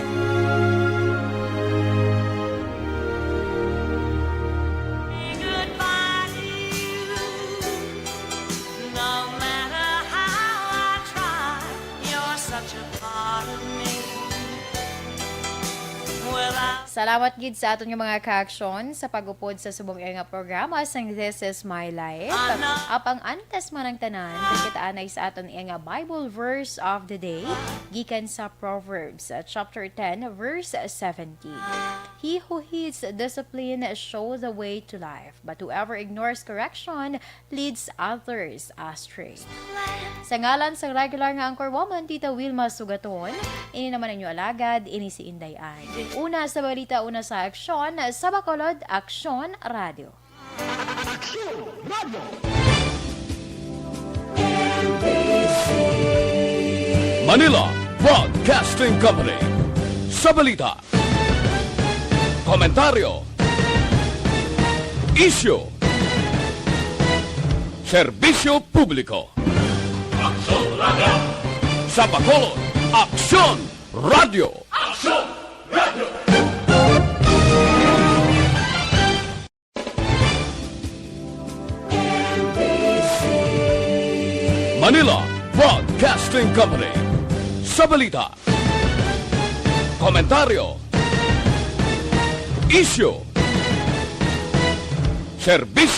Salamat gid sa aton nga mga kaaksyon sa pag-upod sa subong iya nga programa sang This Is My Life. Apang antes man ang tanan, kita anay sa aton iya nga Bible verse of the day, gikan sa Proverbs, uh, chapter ten, verse seventeen. "He who heeds discipline show the way to life, but whoever ignores correction leads others astray." Sa ngalan sang regular nga anchor woman, Tita Wilma Sugaton, ini naman ang inyo alagad, ini si Inday Ann. Una sa balita, una sa aksyon, sa Bacolod, Aksyon Radio. Aksyon Radio. Manila Broadcasting Company. Sa balita, komentaryo, isyu, serbisyo publiko. Aksyon Radio. Sa Bacolod, Aksyon Radio. Aksyon Radio. Manila Broadcasting Company. Sa balita, komentaryo, isyu, serbisyo